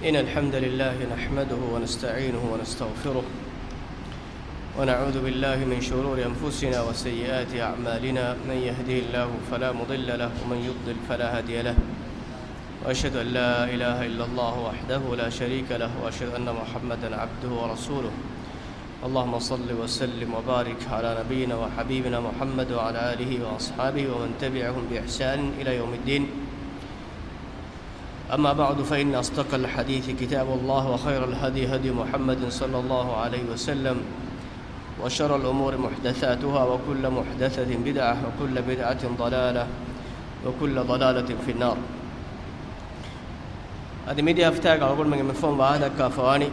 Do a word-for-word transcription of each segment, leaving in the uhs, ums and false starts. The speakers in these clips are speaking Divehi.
إن الحمد لله نحمده ونستعينه ونستغفره، ونعوذ بالله من شرور أنفسنا وسيئات أعمالنا، من يهده الله فلا مضل له، ومن يضلل فلا هادي له، وأشهد أن لا إله إلا الله وحده لا شريك له، وأشهد أن محمدا عبده ورسوله. اللهم صل وسلم وبارك على نبينا وحبيبنا محمد وعلى آله وأصحابه ومن تبعهم بإحسان إلى يوم الدين. أما بعد، فإن أصدق الحديث كتاب الله، وخير الهدي هدي محمد صلى الله عليه وسلم، وشر الأمور محدثاتها، وكل محدثة بدعة، وكل بدعة ضلالة، وكل ضلالة في النار. އަދި މިދިޔަ ހަފްތާގަ އަޅުގަނޑުމެންގެ މި ފޯން ވާހަކަދައްކާފަވާނީ،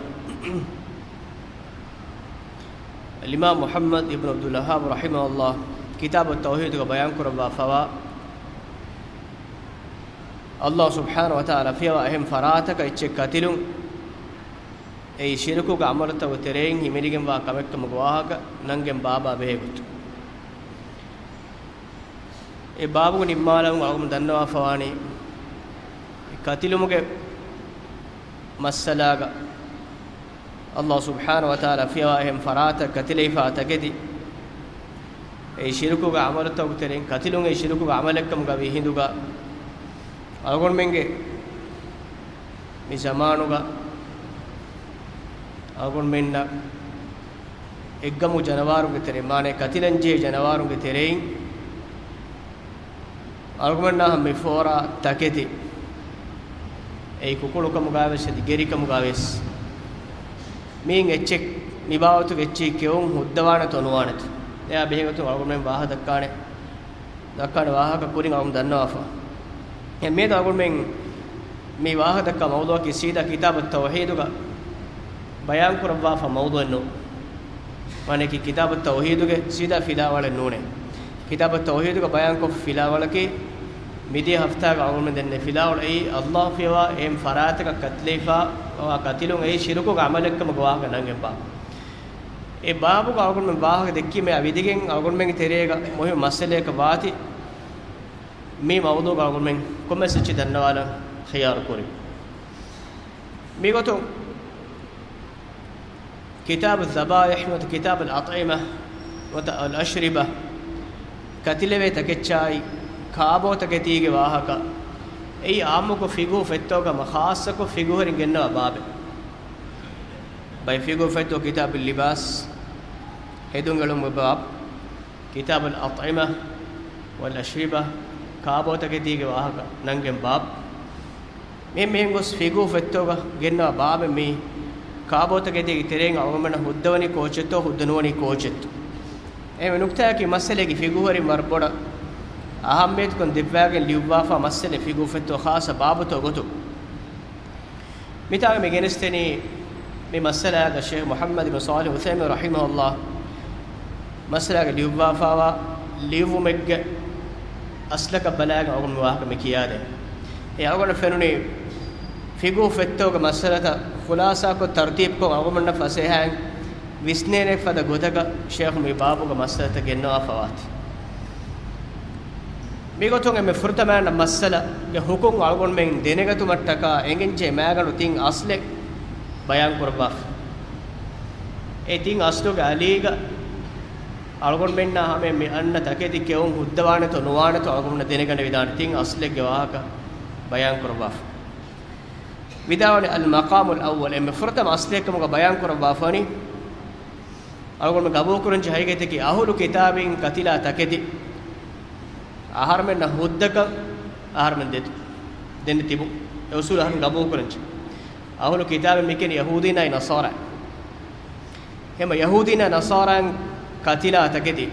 އިމާމް މުޙައްމަދު އިބްނު ޢަބްދުލް ވައްހާބު ރަޙިމަހުﷲ ކިތާބު ތައުޙީދުގަ ބަޔާންކުރައްވާފަވާ، ﷲ ސުބްޙާނަހު ވަތަޢާލާ ފިޔަވާ އެހެން ފަރާތަކަށް އެއްޗެއް ކަތިލުން، އެއީ ޝިރުކުގެ ޢަމަލުތަކުގެ ތެރެއިން ހިމެނިގެންވާ ކަމެއްކަމުގެ ވާހަކަ ނަންގެން ބާބާ ބެހޭގޮތުން. އެ ބާބުގެ ނިންމާލަމުން އަޅުގަނޑު ދަންނަވާފަވާނީ، ކަތިލުމުގެ މައްސަލާގަ ﷲ ސުބްޙާނަހު ވަތަޢާލާ ފިޔަވާ އެހެން ފަރާތައް ކަތިލައިފާ ތަކެތި، އެއީ ޝިރުކުގެ ޢަމަލުތަކުގެ ތެރެއިން ކަތިލުން އެއީ ޝިރުކުގެ ޢަމަލެއްކަމުގަ ވީ ހިނދުގަ، އަޅުގަނޑުމެންގެ މި ޒަމާނުގަ އަޅުގަނޑުމެންނަށް އެއްގަމު ޖަނަވާރުންގެ ތެރެއިން، މާނައީ ކަތިލަންޖެހޭ ޖަނަވާރުންގެ ތެރެއިން، އަޅުގަނޑުމެންނާ ހަމަ މި ފޯރާ ތަކެތި، އެއީ ކުކުޅުކަމުގަވެސް އަދި ގެރިކަމުގަވެސް، މީން އެއްޗެއް، މި ބާވަތުގެ އެއްޗެއް ކެއުން ހުއްދަވާނެތޯ ނުވާނެތޯ؟ އެއާ ބެހޭގޮތުން އަޅުގަނޑުމެން ވާހަކަ ދައްކާނެ، ދައްކާނެ ވާހަކަ ކުރިން އަޅުގަނޑު ދަންނަވާފަ. އެ މިއަދު އަޅުގަނޑުމެން މި ވާހަކަ ދައްކާ މައުޟޫޢަކީ ސީދާ ކިތާބު ތައުޙީދުގަ ބަޔާންކުރައްވާފަ މައުޟޫޢެއް ނޫން. މާނައަކީ ކިތާބު ތައުޙީދުގެ ސީދާ ފިލާވަޅެއް ނޫނޭ. ކިތާބު ތައުޙީދުގަ ބަޔާންކޮށްފަ ފިލާވަޅަކީ، މިދިޔަ ހަފްތާގަ އަޅުގަނޑުމެން ދެންނެވި ފިލާވަޅު އެއީ، ﷲ ފިޔަވާ އެހެން ފަރާތަކަށް ކަތިލައިފާ ކަތިލުން އެއީ ޝިރުކުގެ ޢަމަލެއްކަމުގެ ވާހަކަ ނަންގެން ބާ. އެ ބާބުގަ އަޅުގަނޑުމެން ވާހަކަ ދެއްކީމަ އާ ވިދިގެން އަޅުގަނޑުމެންގެ ތެރޭގަ މުހިއްމު މައްސަލައަކަށް ވާތީ، މި މައުޟޫޢުގަ އަޅުގަނޑުމެން ކޮންމެސް އެއްޗެއް ދަންނަވާލަން ޚިޔާރު ކުރީ. މިގޮތުން ކިތާބު ޒަބާއިޙް ނުވަތަ ކިތާބު އަލްއަޠްޢިމާ ނުވަތަ އަލްއަޝްރިބާ، ކަތިލެވޭ ތަކެއްޗާއި ކާބޯ ތަކެތީގެ ވާހަކަ، އެއީ ޢާއްމުކޮށް ފިޤުހު ފޮތްތަކުގަ ހަމަ ޚާއްޞަކޮށް ފިޤުހުވެރިން ގެންނަވާ ބާބެއް. ބައެއް ފިޤުހު ފޮތްތަކު ކިތާބު ލިބާސް، ހެދުން އެޅުމުގެ ބާބު، ކިތާބު އަލްއަޠްޢިމާ ވަލްއަޝްރިބާ، ކާބޯ ތަކެތީގެ ވާހަކަ ނަންގެން ބާބު. މި މިހެން ގޮސް ފިޤުހު ފޮތްތަކުގަ ގެންނަވާ ބާބެއް މީ، ކާބޯ ތަކެތީގެ ތެރެއިން އަޅުގަނޑުމެންނަށް ހުއްދަވަނީ ކޯޗެއްތޯ ހުއްދަ ނުވަނީ ކޯޗެއްތޯ؟ އެހެން ނުކްތާއަކީ މައްސަލައަކީ ފިޤުހުވެރިން ވަރަށް ބޮޑަށް އަހައްމިޔަތުކަން ދެއްވާގެން ލިޔުއްވާފާ މައްސަލައެއް ފިޤުހު ފޮތްތަކުގަ ޚާއްޞަ ބާބުތަކުގެ ގޮތުން. މިތާގަ މި ގެނެސްދެނީ މި މައްސަލާގަ ޝޭޚް މުޙައްމަދު ބިން ޞާލިޙް އުސައިމީން ރަޙިމަހުﷲ މައްސަލާގަ ލިޔުއްވާފާވާ ލިޔުއްވުމެއްގެ އަސްލަކަށް ބަލާގެން އަޅުގަނޑު މި ވާހަކަ މި ކިޔާދޭން. އެ އަޅުގަނޑަށް ފެނުނީ ފިޤުހު ފޮތްތަކުގެ މައްސަލަތައް ޚުލާޞާކޮށް ތަރުތީބުކޮށް އަޅުގަނޑަށް ފަސޭހައިން ވިސްނޭނެ ފަދަ ގޮތަކަށް ޝޭޚު މި ބާބުގެ މައްސަލަތައް ގެންނަވާފަވާތީ. މިގޮތުން އެންމެ ފުރަތަމަ މައްސަލަގެ ޙުކުމް އަޅުގަނޑުމެން ދެނެގަތުމަށްޓަކާ އެނގެންޖެހޭ މައިގަނޑު ތިން އަސްލެއް ބަޔާންކުރައްވާފަ. އެ ތިން އަސްލުގެ އަލީގަ އަޅުގަނޑުމެންނާ ހަމައަށް މި އަންނަ ތަކެތި ކެއުން ހުއްދަވާނެތޯ ނުވާނެތޯ އަޅުގަނޑުމެންނަށް ދެނެގަނެވިދާނެ ތިން އަސްލެއްގެ ވާހަކަ ބަޔާންކުރައްވާފަ. ވިދާޅުވަނީ އަލްމަޤާމުލް އައްވަލް، އެންމެ ފުރަތަމަ އަސްލެއްކަމުގަ ބަޔާންކުރައްވާފަވަނީ، އަޅުގަނޑު ގަބޫލުކުރަންޖެހޭ ހަގީގަތަކީ އަހުލު ކިތާބީން ކަތިލާ ތަކެތި އަހަރުމެންނަށް ހުއްދަކަން އަހަރުމެން ދެ-، ދެން ތިބު އެ އުސޫލު އަހަރުމެން ގަބޫލުކުރަންޖެ. އަހުލު ކިތާބެއް މިކެނި ޔަހޫދީންނާއި ނަޞާރާ. ހަމަ ޔަހޫދީންނާ ނަޞާރާއިން ކަތިލާ ތަކެތި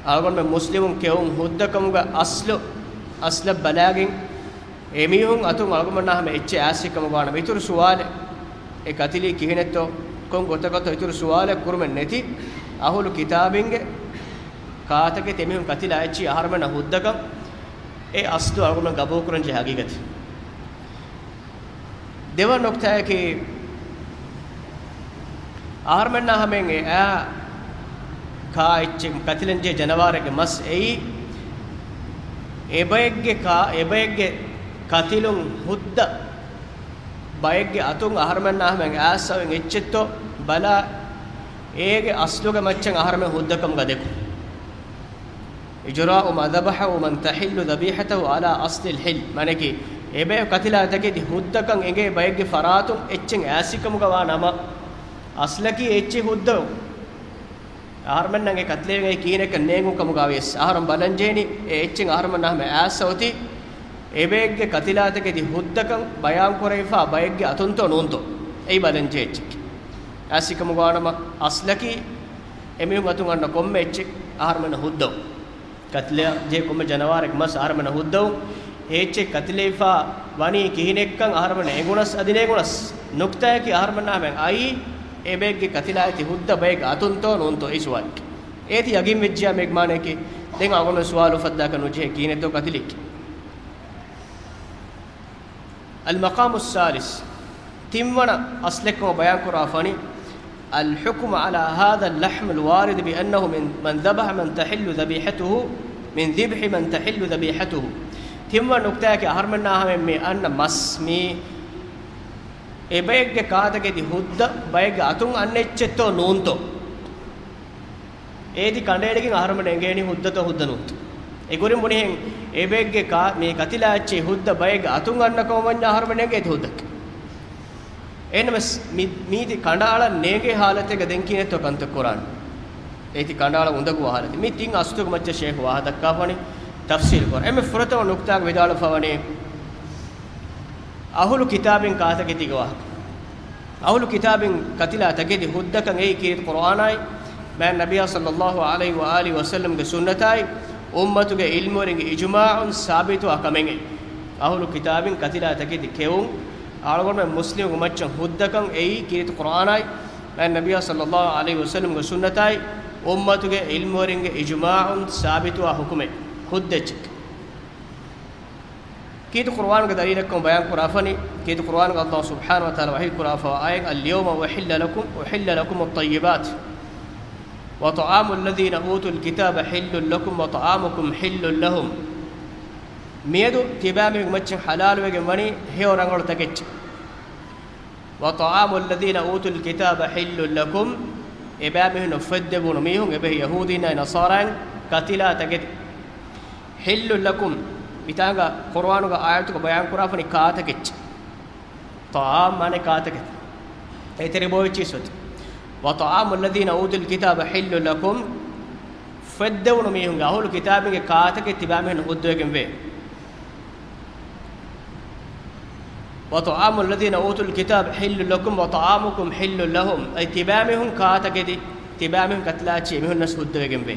އަޅުގަނޑުމެން މުސްލިމުން ކެއުން ހުއްދަކަމުގެ އަސްލު، އަސްލަށް ބަލާގެން އެމީހުން އަތުން އަޅުގަނޑުމެންނާ ހަމަ އެއްޗެއް އާސިކަމުގާނަމަ އިތުރު ސުވާލެއް، އެ ކަތިލީ ކިހިނެއްތޯ، ކޮން ގޮތަކަށްތޯ އިތުރު ސުވާލެއް ކުރުމެއް ނެތި، އަހުލު ކިތާބިންގެ ކާތަކެތި އެމީހުން ކަތިލާ އެއްޗި އަހަރުމެންނަށް ހުއްދަކަން އެ އަސްލު އަޅުގަނޑުމެން ގަބޫލުކުރަންޖެހޭ ހަގީގަތެއް. ދެވަނަ ނުކްތާއަކީ، އަހަރުމެންނާ ހަމައިން އެ އާ ކާ އެއްޗެއް ކަތިލަންޖެހޭ ޖަނަވާރެއްގެ މަސް އެއީ، އެބައެއްގެ ކާ، އެބައެއްގެ ކަތިލުން ހުއްދަ ބައެއްގެ އަތުން އަހަރުމެންނާ ހަމަ އައިސް އޮތް އެއްޗެއްތޯ ބަލާ، އޭގެ އަސްލުގެ މައްޗަށް އަހަރުމެން ހުއްދަކަމުގަ ދެކުން. إجراء ما ذبحه من تحل ذبيحته على أصل الحل. މާނައަކީ، އެބައި ކަތިލާތަކެތި ހުއްދަކަން އެނގޭ ބައެއްގެ ފަރާތުން އެއްޗެއް އައިސްކަމުގަ ވާ ނަމަ، އަސްލަކީ އެއްޗެއް ހުއްދަ އަހަރުމެންނަށް އެ ކަތިލެވިގެން ކިހިނެއްކަން ނޭނގުން ކަމުގަ ވިޔަސް، އަހަރުން ބަލަން ޖެހެނީ އެ އެއްޗެއް އަހަރުމެންނާ ހަމަ އައިސް އޮތީ، އެބައެއްގެ ކަތިލާތަކެތި ހުއްދަކަން ބަޔާންކުރެވިފާ ބައެއްގެ އަތުންތޯ ނޫންތޯ، އެއީ ބަލަން ޖެހޭ އެއްޗެއް. އައިސްކަމުގަ ވާނަމަ، އަސްލަކީ އެމީހުން އަތުން އަންނަ ކޮންމެ އެއްޗެއް އަހަރުމެންނަށް ހުއްދަވުން. ކަތިލައަށް ޖެހޭ ކޮންމެ ޖަނަވާރެއްގެ މަސް އަހަރުމެންނަށް ހުއްދަވުން. އެ އެއްޗެއް ކަތިލެވިފާ ވަނީ ކިހިނެއްކަން އަހަރުމެންނަށް އެނގުނަސް އަދި ނޭނގުނަސް، ނުކްތާއަކީ އަހަރުމެންނާ ހަމަ އައީ އެބައެއްގެ ކަތިލާއެތި ހުއްދަ ބައެއްގެ އަތުންތޯ ނޫންތޯ އެއީ ސުވާލެއް. އޭތި ޔަގީން ވެއްޖިޔާ މޭގެ މާނައަކީ، ދެން އަޅުގަނޑު ސުވާލު އުފައްދާކަށް ނުޖެހޭ ކިހިނެއްތޯ ކަތިލެއް. المقام الثالث، ތިންވަނަ އަސްލެއްކަމަށް ބަޔާންކުރާފަނި، الحكم على هذا اللحم الوارد بأنه من، من ذبح من تحل ذبيحته، من ذبح من تحل ذبيحته. ތިންވަނަ ނުކްތާއަކީ އަހަރުމެންނާ ހަމަ މި އަންނަ މަސް މީ އެބައެއްގެ ކާތަކެތި ހުއްދަ ބައެއްގެ އަތުން އަންނަ އެއްޗެއްތޯ ނޫންތޯ. އޭތި ކަނޑައެޅިގެން އަހަރުމެން އެނގޭނީ ހުއްދަތޯ ހުއްދަ ނޫންތޯ. އެ ކުރިން ބުނިހެން އެބައެއްގެ ކާ-، މި ކަތިލާ އެއްޗެއް ހުއްދަ ބައެއްގެ އަތުން އަންނަ ކަމަށް ވަންޏާ އަހަރުމެން އެނގޭތި ހުއްދައެއް. އެހެންނަމަސް މި-، މީތި ކަނޑައަޅަން ނޭނގޭ ހާލަތެއްގަ ދެން ކިހިނެއްތޯ ކަންތައް ކުރާނީ. އޭތި ކަނޑައަޅަން އުނދަގޫ ހާލަތެއް. މި ތިން އަސްލުގެ މައްޗަށް ޝޭޚް ވާހަކަ ދައްކާފަނި ތަފްސީލު ކުރަން. އެންމެ ފުރަތަމަ ނުކްތާގަ ވިދާޅުވެފަވަނީ އަހުލު ކިތާބިން ކާތަކެތީގެ ވާހަކަ. އަހުލު ކިތާބިން ކަތިލާ ތަކެތި ހުއްދަކަން އެއީ ކީރިތި ޤުރުއާނާއި، މާތް ނަބިއްޔާ ޞައްލައްލާހު ޢަލައިހި ވައާލިހި ވަސައްލަމްގެ ސުންނަތާއި، އުއްމަތުގެ ޢިލްމުވެރިންގެ އިޖުމާޢުން ސާބިތުވާ ކަމެއް. އަހުލު ކިތާބިން ކަތިލާ ތަކެތި ކެއުން އަޅުގަނޑުމެން މުސްލިމުގެ މައްޗަށް ހުއްދަކަން އެއީ ކީރިތި ޤުރުއާނާއި، މާތް ނަބިއްޔާ ޞައްލައްލާހު ޢަލައިހި ވަސައްލަމްގެ ސުންނަތާއި، އުއްމަތުގެ ޢިލްމުވެރިންގެ އިޖުމާޢުން ސާބިތުވާ ޙުކުމެއް، ހުއްދަ އެއްޗެއް. ކީރިތި ޤުރުއާނުގެ ދަލީލެއްކަމަށް ބަޔާން ކުރާފަނި، ކީރިތި ޤުރުއާނުގަ ﷲ ސުބްޙާނަހޫ ވަތަޢާލާ ވަޙީ ކުރާފަވާ އާޔަތް، اليوم أحل لكم، أحل لكم الطيبات وطعام الذين أوتوا الكتاب حل لكم وطعامكم حل لهم. މިއަދު ތިބާމީހުންގެ މައްޗަށް ޙަލާލުވެގެން ވަނީ ހެޔޮ ރަނގަޅު ތަކެއްޗެއް. وطعام الذين أوتوا الكتاب حل لكم، އެބައިމީހުންނަށް އުފެއްދެވުނު މީހުން، އެބަހީ ޔަހޫދީންނާއި ނަޞާރާއިން، ކަތިލާ ތަކެތި. حل لكم، މިތާނގަ ޤުރުއާނުގެ އާޔަތުގަ ބަޔާން ކުރާފަނި ކާތަކެއްޗެއް. طعام މާނަ ކާތަކެތި. އެތެރެ ބޯވެއްޗި ސޮތި. وطعام الذين أوتوا الكتاب حل لكم، އުފެއްދެވުނު މީހުންގެ، އަހުލު ކިތާބުގެ ކާތަކެއް ތިބާމީހުން ހުއްދަވެގެން ވޭ. وطعام الذين أوتوا الكتاب حل لكم وطعامكم حل لهم. އައި ތިބާމީހުން ކާތަކެތި، ތިބާމީހުން ކަތިލާ އެއްޗެއް އެމީހުންނަސް ހުއްދަވެގެން ވޭ.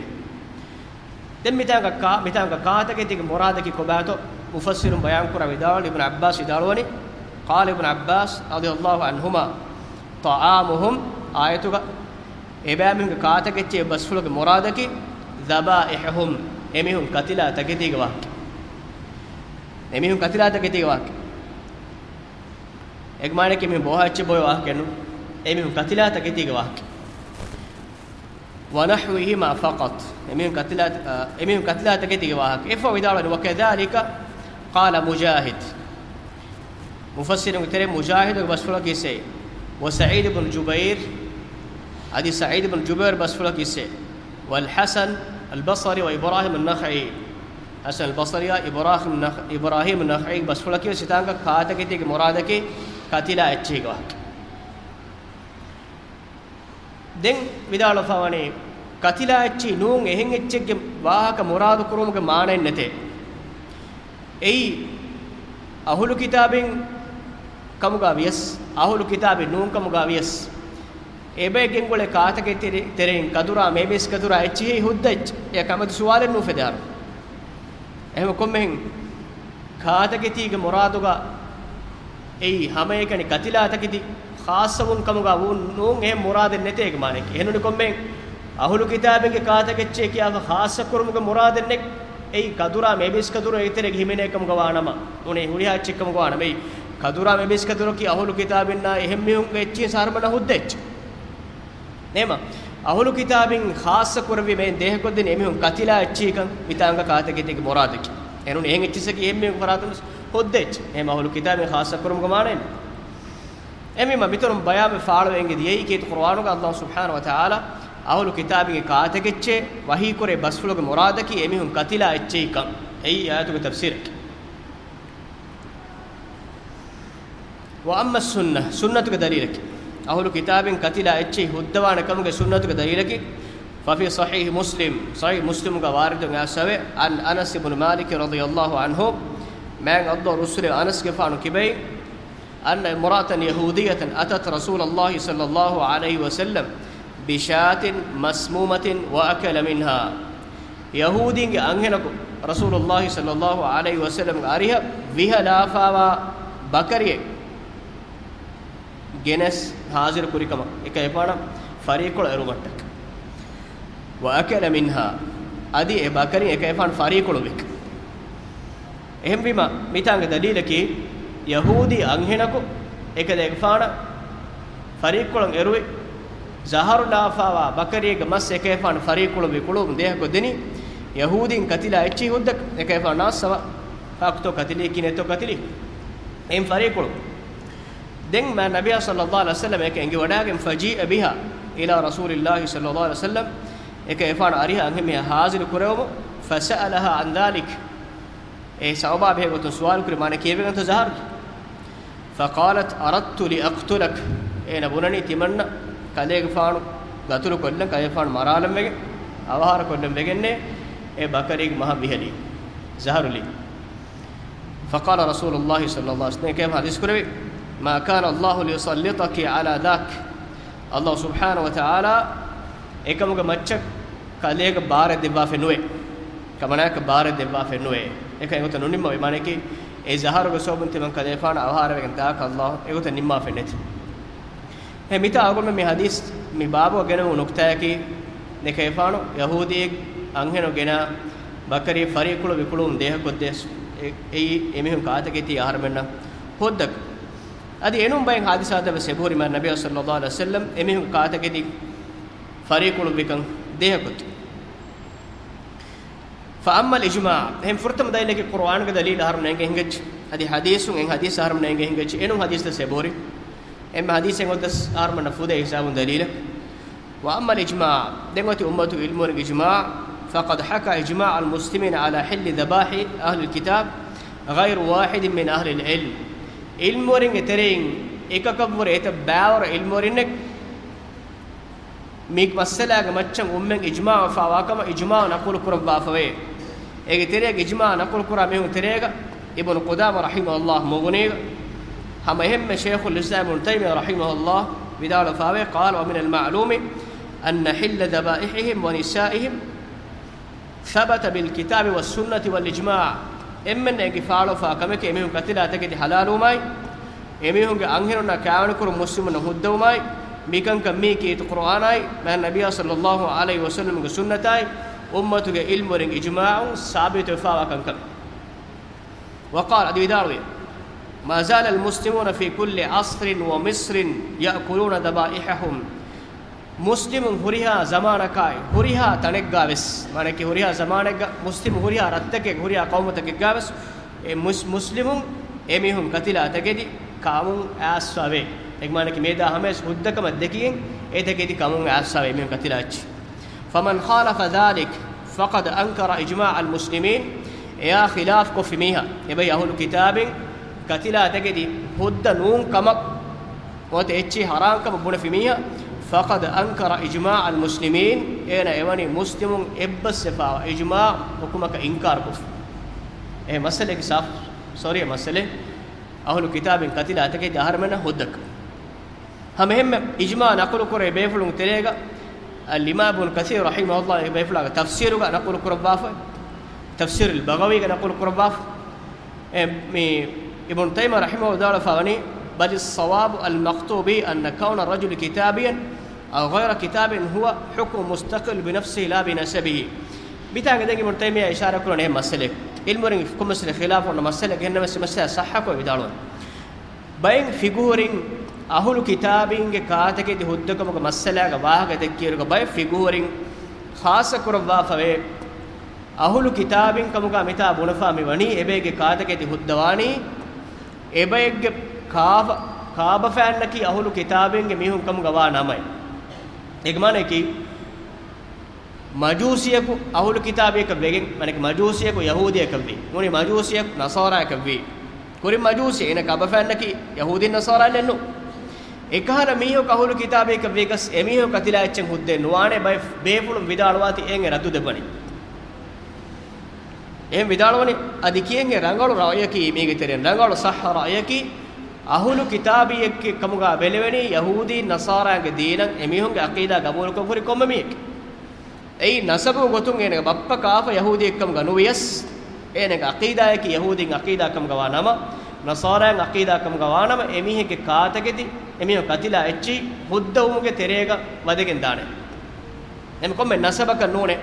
ދެން މިތާނގަ ކާ-، މިތާނގަ ކާތަކެތީގެ މުރާދަކީ ކޮބާތޯ؟ މުފައްސިރުން ބަޔާން ކުރާ ވިދާޅުވަނީ އިބްނު ޢައްބާސް ވިދާޅުވަނީ، قال ابن عباس رضي الله عنهما، طعامهم، އާޔަތުގަ އެބައިމީހުންގެ ކާތަކެއްޗޭ ބަސްފުޅުގެ މުރާދަކީ ذبائحهم، އެމީހުން ކަތިލާ ތަކެތީގެ ވާހަކަ. އެމީހުން ކަތިލާ ތަކެތީގެ ވާހަކަ. އޭގެ މާނައަކީ އެމީހުން ބޯހާ އެއްޗެއް ބޯވޭ ވާހަކައެއް ނޫން. އެމީހުން ކަތިލާ ތަކެތީގެ ވާހަކަ. ونحوهما فقط. އެމީހުން ކަތިލާ، އަ، އެމީހުން ކަތިލާ ތަކެތީގެ ވާހަކަ. އެއަށްފަހު ވިދާޅުވަނީ، وكذلك قال مجاهد. މުފައްސިރުންގެ ތެރެއިން މުޖާހިދުގެ ބަސްފުޅަކީ އިސް އެއީ. وسعيد بن جبير، އަދި ސަޢީދު ބިން ޖުބައިރު ބަސްފުޅަކީ އިސް އެއީ. والحسن البصري وإبراهيم النخعي. ޙަސަން ބަޞްރީއާ އިބްރާހީމް ނަޚް-، އިބްރާހީމް ނަޚަޢީގެ ބަސްފުޅަކީ ވެސް އެތާނގަ ކާތަކެތީގެ މުރާދަކީ ކަތިލާ އެއްޗެހިގެ ވާހަކަ. ދެން ވިދާޅުވެފަވަނީ، ކަތިލާ އެއްޗެހި ނޫން އެހެން އެއްޗެއްގެ ވާހަކަ މުރާދު ކުރުމުގެ މާނައެއް ނެތޭ. އެއީ، އަހުލު ކިތާބިން ކަމުގަ ވިޔަސް، އަހުލު ކިތާބިން ނޫން ކަމުގަ ވިޔަސް، އެބައި ގެންގުޅޭ ކާތަކެތި ތެރެ-، ތެރެއިން ކަދުރާ މޭބޭސް ކަދުރާ އެއްޗެހި ހުއްދަ އެއްޗެއް. އެ ކަމަދު ސުވާލެއް ނޫފެދޭ އަހަރު. އެހެން ކޮންމެހެން ކާތަކެތީގެ މުރާދުގަ އެއީ ހަމައެކަނި ކަތިލާ ތަކެތި ޚާއްޞަވުން ކަމުގަ ވުން ނޫން އެހެން މުރާދެއް ނެތޭ އޭގެ މާނައަކީ. އެހެންނޫނީ ކޮންމެހެން އަހުލު ކިތާބެއްގެ ކާތަކެއްޗޭ ކިޔާފަ ޚާއްޞަ ކުރުމުގެ މުރާދެއް ނެތް. އެއީ ކަދުރާ މޭބޭސް ކަދުރު އޭގެ ތެރޭގަ ހިމެނޭ ކަމުގަ ވާނަމަ، ނޫނީ ހުރިހާ އެއްޗެއް ކަމުގަ ވާނަމަ، އެއީ ކަދުރާ މޭބޭސް ކަދުރަކީ އަހުލު ކިތާބިންނާ އެހެން މީހުންގެ އެއްޗިހިން ސަހަރުމަންނަށް ހުއްދަ އެއްޗެއް. ނޭމަ، އަހުލު ކިތާބިން ޚާއްޞަ ކުރެއްވީ މެއިން ދޭހަކޮށްދިން އެމީހުން ކަތިލާ އެއްޗިހިކަން މިތާނގަ ކާތަކެތީގެ މުރާދަކީ. އެނޫން އެހެން އެއްޗިއްސަކީ އެހެން މީހުން ފަރާތުން ހުއްދަ އެއްޗެއް. ނޭމަ، އަހުލު ކިތާބިން ޚާއްޞަ ކުރުމުގެ މާނައެއް. އެހެންވީމަ މިތަނުން ބަޔާންވެ ފާޅުވެ އެނގި ދިޔައީ ކީރިތި ޤުރުއާނުގަ ﷲ ސުބްޙާނަހޫ ވަތަޢާލާ އަހުލު ކިތާބުގެ ކާތަކެއްޗޭ ވަޙީކުރޭ ބަސްފުޅުގެ މުރާދަކީ އެމީހުން ކަތިލާ އެއްޗެހިކަން. އެއީ އާޔަތުގެ ތަފްސީރަކީ. ވައައްމައްސުންނަ، ސުންނަތުގެ ދަލީލަކީ، އަހުލު ކިތާބިން ކަތިލާ އެއްޗެހި ހުއްދަވާނެ ކަމުގެ ސުންނަތުގެ ދަލީލަކީ، ففي صحيح مسلم، ޞަޙީޙު މުސްލިމުގަ ވާރިދު ވެއްޖެއްޔާ، عن أنس بن مالك رضي الله عنه، މާތް ﷲ ރުއްސުރެވި އަނަސްގެފާނު ކިބައިން، أن امرأة يهودية أتت رسول الله صلى الله عليه وسلم بشاة مسمومة وأكل منها. ޔަހޫދީންގެ އަންހެނަކު ރަސޫލުﷲ ޞައްލަﷲ ޢަލައިހި ވަސައްލަމްގެ އަރިހަށް ވިހަލާފާވާ ބަކަރިއެއް ގެނެސް ޙާޟިރު ކުރިކަމަށް އެކަލޭގެފާނަށް ފަރީކޮޅު އެރުމަށްޓަކައި. وأكل منها، އަދި އެ ބަކަރިން އެކަލޭގެފާނު ފަރީކޮޅު ވި. އެހެންވީމަ، މިތާނގެ ދަލީލަކީ، ޔަހޫދީ އަންހެނަކު އެކަލޭގެފާނަށް ފަރީކޮޅަށް އެރުވި، ޒަހަރު ލާފާވާ ބަކަރިއެއްގެ މަސް އެކަލޭގެފާނު ފަރީކޮޅު ވި ކުޅުމުން ދޭހަކޮށްދިނީ، ޔަހޫދީން ކަތިލާ އެއްޗިހި ހުއްދަ އެކަލޭގެފާނު ނާސްސަވާ، ކާކުތޯ ކަތިލީ ކިހިނެއްތޯ ކަތިލީ، އެއިން ފަރީކޮޅު. ދެން މާތް ނަބިއްޔާ ޞައްލަﷲ ޢަލައިހި ވަސައްލަމް އެކަ އެނގިވަޑައިގެން، فجيء بها إلى رسول الله صلى الله عليه وسلم، އެކަލޭގެފާނު އަރިހަށް އަންހެންމީހާ ޙާޟިރު ކުރެވުމުން، فسألها عن ذلك، އެ ސަބަބާ ބެހޭ ގޮތުން ސުވާލު ކުރި، މާނަ ކީއްވެގެންތޯ ޒަހަރު؟ فقالت أردت لأقتلك، އޭނަ ބުނަނީ ތިމަންނަ ކަލޭގެފާނު ގަތުލު ކޮށްލަން، ކަލޭގެފާނު މަރާލަން ވެގެން، އަވަހާރަ ކޮށްލަން ވެގެންނޭ، އެ ބަކަރީގެ މަހަށް ވިހަލީ، ޒަހަރު ލީ. فقال رسول الله صلى الله عليه وسلم، އެކަލޭގެފާނު ޙަދީޘް ކުރެއްވި، ما كان الله ليسلطك على ذاك، ﷲ ސުބްޙާނަހޫ ވަތަޢާލާ އެކަމުގެ މައްޗަށް ކަލޭގެ ބާރެއް ދެއްވާފައެއް ނުވޭ. ކަމަނާއަކަށް ބާރެއް ދެއްވާފައެއް ނުވޭ. އެކަން އެގޮތަށް ނުނިންމަވޭ. މާނައަކީ، އެ ޒަހަރުގެ ސަބަބުން ތިމަން ކަލޭގެފާނު އަވަހާރަވެގެން ދާކަށް ﷲ އެގޮތަށް ނިންމާފައެއް ނެތި. އެ މިތާ އަޅުގަނޑުމެން މި ޙަދީޘް މި ބާބުގަ ގެނެވުނު ނުކުތާއަކީ، އެކަލޭގެފާނު ޔަހޫދީއެއް އަންހެނުން ގެނާ ބަކަރީ ފަރީކޮޅު ވި ކުޅުމުން ދޭހަކޮށްދޭ، އެ، އެއީ އެމީހުން ކާތަކެތީ އަހަރުމެންނަށް ހުއްދަކަށް. އަދި އެނޫން ބައެއް ޙާދިސާތައް ވެސް އެބަހުރި މާތް ނަބިއްޔާ ޞައްލަﷲ ޢަލައިހި ވަސައްލަމް އެމީހުން ކާތަކެތި ފަރީކޮޅު ވިކަން ދޭހަކޮށްދޭ. فأما الإجماع، އެހެން ފުރަތަމަ ދަލީލަކީ ޤުރުއާނުގެ ދަލީލު އަހަރުމެންނަށް އެނގޭ ހިނގައްޖެ. އަދި ޙަދީޘުން އެ ޙަދީޘް އަހަރުމެންނަށް އެނގޭ ހިނގައްޖެ. އެނޫން ޙަދީޘްތައް ވެސް އެބަހުރި. އެންމެ ޙަދީޘެއް އޮތަސް އަހަރުމެންނަށް ފުދޭ ހިސާބުން ދަލީލެއް. وأما الإجماع، ދެން އޮތީ އުއްމަތުގެ ޢިލްމުވެރިންގެ އިޖްމާޢު، فقد حكى إجماع المسلمين على حل ذبائح أهل الكتاب غير واحد من أهل العلم. ޢިލްމުވެރިންގެ ތެރެއިން އެކަކަށްވުރެ އެތައް ބައިވަރު ޢިލްމުވެރިންނެއް މި މައްސަލާގެ މައްޗަށް އުންމެން އިޖްމާޢު ވެފާވާކަމަށް އިޖްމާޢު ނަޤުލު ކުރައްވާފަވޭ. އޭގެ ތެރެއަށް އިޖްމާޢު ނަޤުލު ކުރާ މީހުން ތެރޭގަ އިބްނު ޤުދާމާ ރަޙިމަހުﷲ މުޣުނީގަ، ހަމަ އެހެންމެ ޝައިޚުލް އިސްލާމް އިބްނު ތައިމިއްޔާ ރަޙިމަހުﷲ ވިދާޅުވެފާވޭ، قال: ومن المعلوم أن حل ذبائحهم ونسائهم ثبت بالكتاب والسنة والإجماع. އެންމެންނަށް އެނގި ފާޅުވެފާ ކަމެކޭ އެމީހުން ކަތިލާ ތަކެތި ޙަލާލުވުމާއި، އެމީހުންގެ އަންހެނުންނާ ކާވެނިކުރުން މުސްލިމުންނަށް ހުއްދަވުމާއި، މިކަންކަން މީ ކީރިތި ޤުރުއާނާއި، މާތް ނަބިއްޔާ ޞައްލަﷲ ޢަލައިހި ވަސައްލަމްގެ ސުންނަތާއި، އުއްމަތުގެ ޢިލްމުވެރިން އިޖްމާޢުން ސާބިތުވެފާވާ ކަންކަން. وقال، އަދި ވިދާޅުވި، ما زال المسلمون في كل عصر ومصر يأكلون ذبائحهم. މުސްލިމުން ހުރިހާ ޒަމާނަކާއި، ހުރިހާ ތަނެއްގާވެސް، މާނައަކީ ހުރިހާ ޒަމާނެއްގަ މުސްލިމު ހުރިހާ ރަށްތަކެއް، ހުރިހާ ޤައުމުތަކެއްގާވެސް، އެ މުސް-، މުސްލިމުން އެމީހުން ކަތިލާ ތަކެތި ކަމުން އައިސްފަވޭ. އެ މާނައަކީ މިއަދާ ހަމަޔަސް ހުއްދަކަމަށް ދެކިގެން އެ ތަކެތި ކަމުން އައިސްފަވޭ އެމީހުން ކަތިލާ އެއްޗި. فمن خالف ذلك فقد أنكر إجماع المسلمين. އެއާ ޚިލާފް ކޮށްފި މީހާ، އެބައި އަހުލު ކިތާބިން ކަތިލާ ތަކެތި ހުއްދަ ނޫން ކަމަށް ނުވަތަ އެއްޗިހި ޙަރާމް ކަމަށް ބުނެފި މީހާ، فقد أنكر إجماع المسلمين، އޭނަ އެވަނީ މުސްލިމުން އެއްބަސްވެފާވާ އިޖްމާޢު ޙުކުމަކަށް އިންކާރު ކޮށްފި. އެ މައްސަލައަކީ ސާފު ޞަރީޙު މައްސަލައެއް. އަހުލު ކިތާބިން ކަތިލާ ތަކެތި އަހަރުމެންނަށް ހުއްދަކަށް. ހަމަ އެހެންމެ އިޖްމާޢު ނަޤުލު ކުރެވޭ ބޭފުޅުން ތެރޭގަ، އަލްއިމާމް އިބްނު ކަޘީރު ރަޙިމަހުﷲ އެ ބޭފުޅާގެ ތަފްސީރުގަ ނަޤުލު ކުރައްވާފަ، ތަފްސީރުލް ބަޣަވީގަ ނަޤުލު ކުރައްވާފަ. އެ، މި އިބްނު ތައިމިއްޔާ ރަޙިމަހު ވިދާޅުވެފަ ވަނީ، بل الصواب المقطوع به أن كون الرجل كتابيا أو غير كتاب هو حكم مستقل بنفسه لا بنسبه. މިތާނގެ ދެން އިބްނު ތައިމިއްޔާ އިޝާރާތް ކުރަނީ އެ މައްސަލައެއް. ޢިލްމުވެރިން ކޮންމެސް ޚިލާފު އޮންނަ މައްސަލައެއް ގެންނަވެސް މައްސަލަ ޞައްޙަކޮށް ވިދާޅުވަނީ. ބައެއް ފިޤުހުވެރިން އަހުލު ކިތާބީންގެ ކާތަކެތި ހުއްދަކަމުގެ މައްސަލާގަ ވާހަކަ ދެއްކިއިރުގަ ބައެއް ފިޤުހުވެރިން ޚާއްޞަ ކުރައްވާފަވޭ، އަހުލު ކިތާބީން ކަމުގަ މިތާ ބުނެފާ މިވަނީ އެބައެއްގެ ކާތަކެތި ހުއްދަވާނީ އެބައެއްގެ ކާފަ ކާބަފައިންނަކީ އަހުލު ކިތާބީންގެ މީހުން ކަމުގަ ވާ ނަމައެއް. އޭގެ މާނައަކީ، މަޖޫސިއަކު އަހުލު ކިތާބީއަކަށް ވެގެން، މާނައަކީ މަޖޫސިއަކު ޔަހޫދީއަކަށްވީ. ނޫނީ މަޖޫސިއަކު ނަޞާރާއަކަށްވީ. ކުރިން މަޖޫސީ، އޭނަ ކާބަފައިންނަކީ ޔަހޫދީން ނަޞާރާއެއް ނޫން. އެކަހަލަ މީހަކު އަހުލު ކިތާބީއަކަށް ވީގަސް، އެމީހުން ކަތިލާ އެއްޗެއް ހުއްދައެއް ނުވާނެ، ބައެއް ބޭފުޅުން ވިދާޅުވާތީ އެހެން ރައްދު ދެއްވަނީ. އެހެން ވިދާޅުވަނީ، އަދި ކިޔެން އެ ރަނގަޅު ރައުޔަކީ، މީގެ ތެރެއިން ރަނގަޅު ޞައްޙަ ރައުޔަކީ، އަހުލު ކިތާބީއެއްގެ ކަމުގަ ބެލެވެނީ، ޔަހޫދީން ނަޞާރާގެ ދީނަށް އެމީހުންގެ ޢަޤީދާ ގަބޫލުކޮށް ހުރި ކޮންމެ މީހެކޭ. އެއީ ނަސަބު ގޮތުން އޭނަގެ ބައްޕަ ކާފަ ޔަހޫދީއެއްކަމުގަ ނުވިޔަސް، އޭނަގެ ޢަޤީދާއަކީ ޔަހޫދީން ޢަޤީދާ ކަމުގަ ވާ ނަމަ، ނަޞާރާއިން ޢަޤީދާ ކަމުގަ ވާ ނަމަ، އެމީހެއްގެ ކާތަކެތި، އެމީހުން ކަތިލާ އެއްޗިހި ހުއްދަވުމުގެ ތެރޭގަ ވަދެގެން ދާނެ. އެމެ ކޮންމެ ނަސަބަކަށް ނޫނޭ.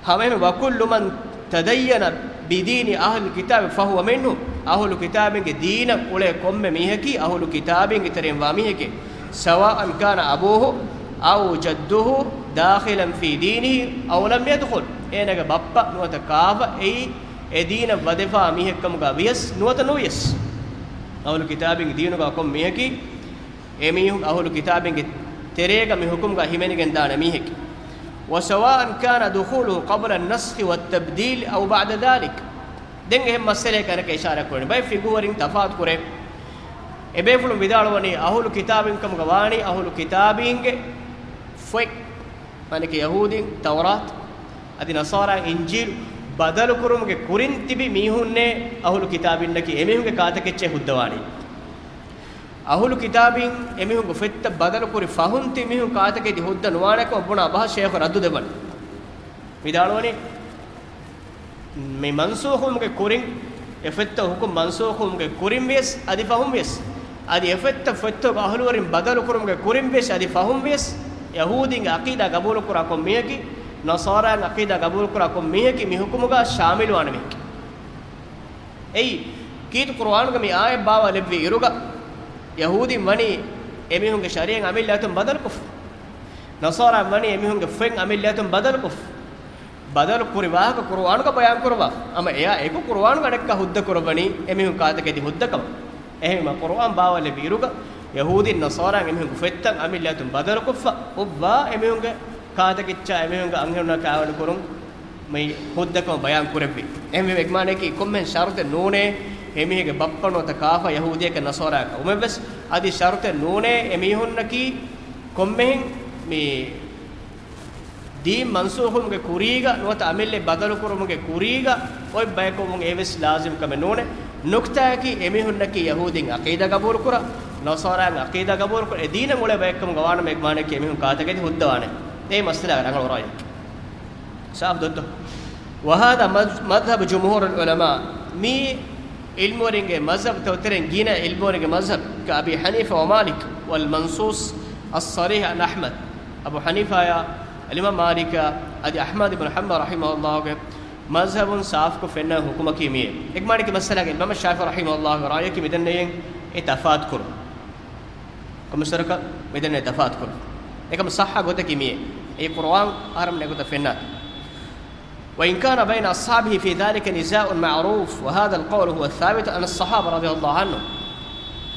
ހަމައެހެން، وكل من تدين بدين أهل الكتاب فهو منهم. އަހުލު ކިތާބިންގެ ދީނަށް އުޅޭ ކޮންމެ މީހަކީ އަހުލު ކިތާބިންގެ ތެރެއިން ވާ މީހެކޭ. سواء كان أبوه أو جده داخلا في دينه أو لم يدخل. އޭނަގެ ބައްޕަ ނުވަތަ ކާފަ އެއީ އެ ދީނަށް ވަދެފާ މީހެއްކަމުގަ ވިޔަސް ނުވަތަ ނުވިޔަސް. އަހުލު ކިތާބިންގެ ދީނުގަ ކޮން މީހަކީ އެމީހުން އަހުލު ކިތާބިންގެ ތެރޭގަ މި ޙުކުމްގަ ހިމެނިގެން ދާނެ މީހެކޭ. وسواء كان دخوله قبل النسخ والتبديل أو بعد ذلك. ދެން އެހެން މައްސަލައެއް ކަނެކަ އިޝާރާތް ކުރަނީ. ބައެއް ފިޤުހުވެރިން ތަފާތު ކުރޭ. އެބޭފުޅުން ވިދާޅުވަނީ އަހުލު ކިތާބިން ކަމުގަ ވާނީ އަހުލު ކިތާބީންގެ ފޮތް، މާނައަކީ ޔަހޫދީން ތައުރާތު، އަދި ނަޞާރާ އިންޖީލު ބަދަލުކުރުމުގެ ކުރިން ތިބި މީހުންނޭ އަހުލު ކިތާބިންނަކީ އެމީހުންގެ ކާތަކެއްޗޭ ހުއްދަވާނީ. އަހުލު ކިތާބީން އެމީހުންގެ ފޮތްތައް ބަދަލުކުރި ފަހުން ތި މީހުން ކާތަކެތި ހުއްދަ ނުވާނެކަމަށް ބުނާ ބަހަށް ޝޭޚު ރައްދު ދެއްވަނީ. ވިދާޅުވަނީ، މި މަންސޫޚުވުމުގެ ކުރިން، އެ ފޮތްތައް ޙުކުމް މަންސޫޚުވުމުގެ ކުރިން ވިޔަސް، އަދި ފަހުން ވިޔަސް، އަދި އެ ފޮތްތައް ފޮތްތަކުގެ އަހުލުވެރިން ބަދަލުކުރުމުގެ ކުރިން ވިޔަސް، އަދި ފަހުން ވިޔަސް، ޔަހޫދީންގެ ޢަޤީދާ ގަބޫލުކުރާ ކޮން މީހަކީ، ނަޞާރާގެ ޢަޤީދާ ގަބޫލުކުރާ ކޮން މީހަކީ، މި ޙުކުމުގަ ޝާމިލުވާނެ މީހެކޭ. އެއީ، ކީރިތި ޤުރުއާނުގަ މި އާޔަތް ބާވާލެއްވި އިރުގަ، ޔަހޫދީން ވަނީ އެމީހުންގެ ޝަރީޢަތް އަމިއްލައަތުން ބަދަލުކޮށްފަ. ނަޞާރާ ވަނީ އެމީހުންގެ ފޮތް އަމިއްލައަތުން ބަދަލުކޮށްފަ. ބަދަލު ކުރި ވާހަކަ ޤުރުއާނުގަ ބަޔާން ކުރައްވާފަ. ހަމަ އެއާ އެކު ޤުރުއާނުގަ އަނެއްކާ ހުއްދަ ކުރައްވަނީ އެމީހުން ކާތަކެތި ހުއްދަ ކަމަށް. އެހެންވީމަ ޤުރުއާން ބާވާލެއްވި އިރުގަ، ޔަހޫދީން ނަޞާރާ އެމީހުންގެ ފޮތްތައް އަމިއްލައަތުން ބަދަލުކޮށްފަ، އޮއްވާ އެމީހުންގެ ކާތަކެއްޗާ އެމީހުންގެ އަންހެނުންނާ ކާވެނި ކުރުން މި ހުއްދަ ކަމަށް ބަޔާން ކުރެއްވި. އެހެންވީމަ އެ މާނައަކީ ކޮންމެހެން ޝަރުޠެއް ނޫނޭ އެމީހެއްގެ ބައްޕަ ނުވަތަ ކާފަ ޔަހޫދީއަކަށް ނަޞާރާއަކަށް އުމެއްވެސް. އަދި ޝަރުޠެއް ނޫނޭ އެމީހުންނަކީ ކޮންމެހެން މި ދީން މަންސޫޚުވުމުގެ ކުރީގަ ނުވަތަ އަމިއްލަ ބަދަލުކުރުމުގެ ކުރީގަ އޮތް ބަޔަކުވުން އެވެސް ލާޒިމް ކަމެއް ނޫނޭ. ނުކްތާއަކީ އެމީހުންނަކީ ޔަހޫދީން ޢަޤީދާ ގަބޫލުކުރާ، ނަޞާރާއިން ޢަޤީދާ ގަބޫލުކުރާ، އެ ދީނަށް އުޅޭ ބަޔެއްކަމުގަ ވާނަމަ އެ މާނައަކީ އެމީހުން ކާތަކެތި ހުއްދަވާނެ. އެ މައްސަލަ ރަނގަޅު ރައުޔެއް. ސާފު ދޮއްތޯ؟ وهذا مذ-، مذهب جمهور العلماء. މީ ޢިލްމުވެރިންގެ މަޒްހަބު، ތައް ތެރެއިން ގިނަ ޢިލްމުވެރިންގެ މަޒްހަބު، كأبي حنيفة ومالك والمنصوص الصريح عن أحمد. އަބޫ ޙަނީފާއާ، އަލްއިމާމް މާލިކާ، އަދި އަޙްމަދު ބިން ޙަންބަލް ރަޙިމަހުﷲގެ މަޒްހަބުން ސާފުކޮށް ފެންނަ ޙުކުމަކީ މިއޭ. އެކި މާނައަކީ މައްސަލާގެ އިމާމް ޝާފިޢީ ރަޙިމަހުﷲގެ ރައުޔަކީ މިދެންނެވި އެ ތަފާތުކުރުން. ކޮމިސަރަކަށް މިދެންނެވި ތަފާތުކުރުން. އެކަމަ ޞައްޙަ ގޮތަކީ މިއޭ. އެއީ ޤުރުއާން އަހަރެމެން އެގޮތަށް ފެންނާތީ. وإن كان بين أصحابه في ذلك نزاع معروف، وهذا القول هو الثابت عن الصحابة رضي الله عنهم.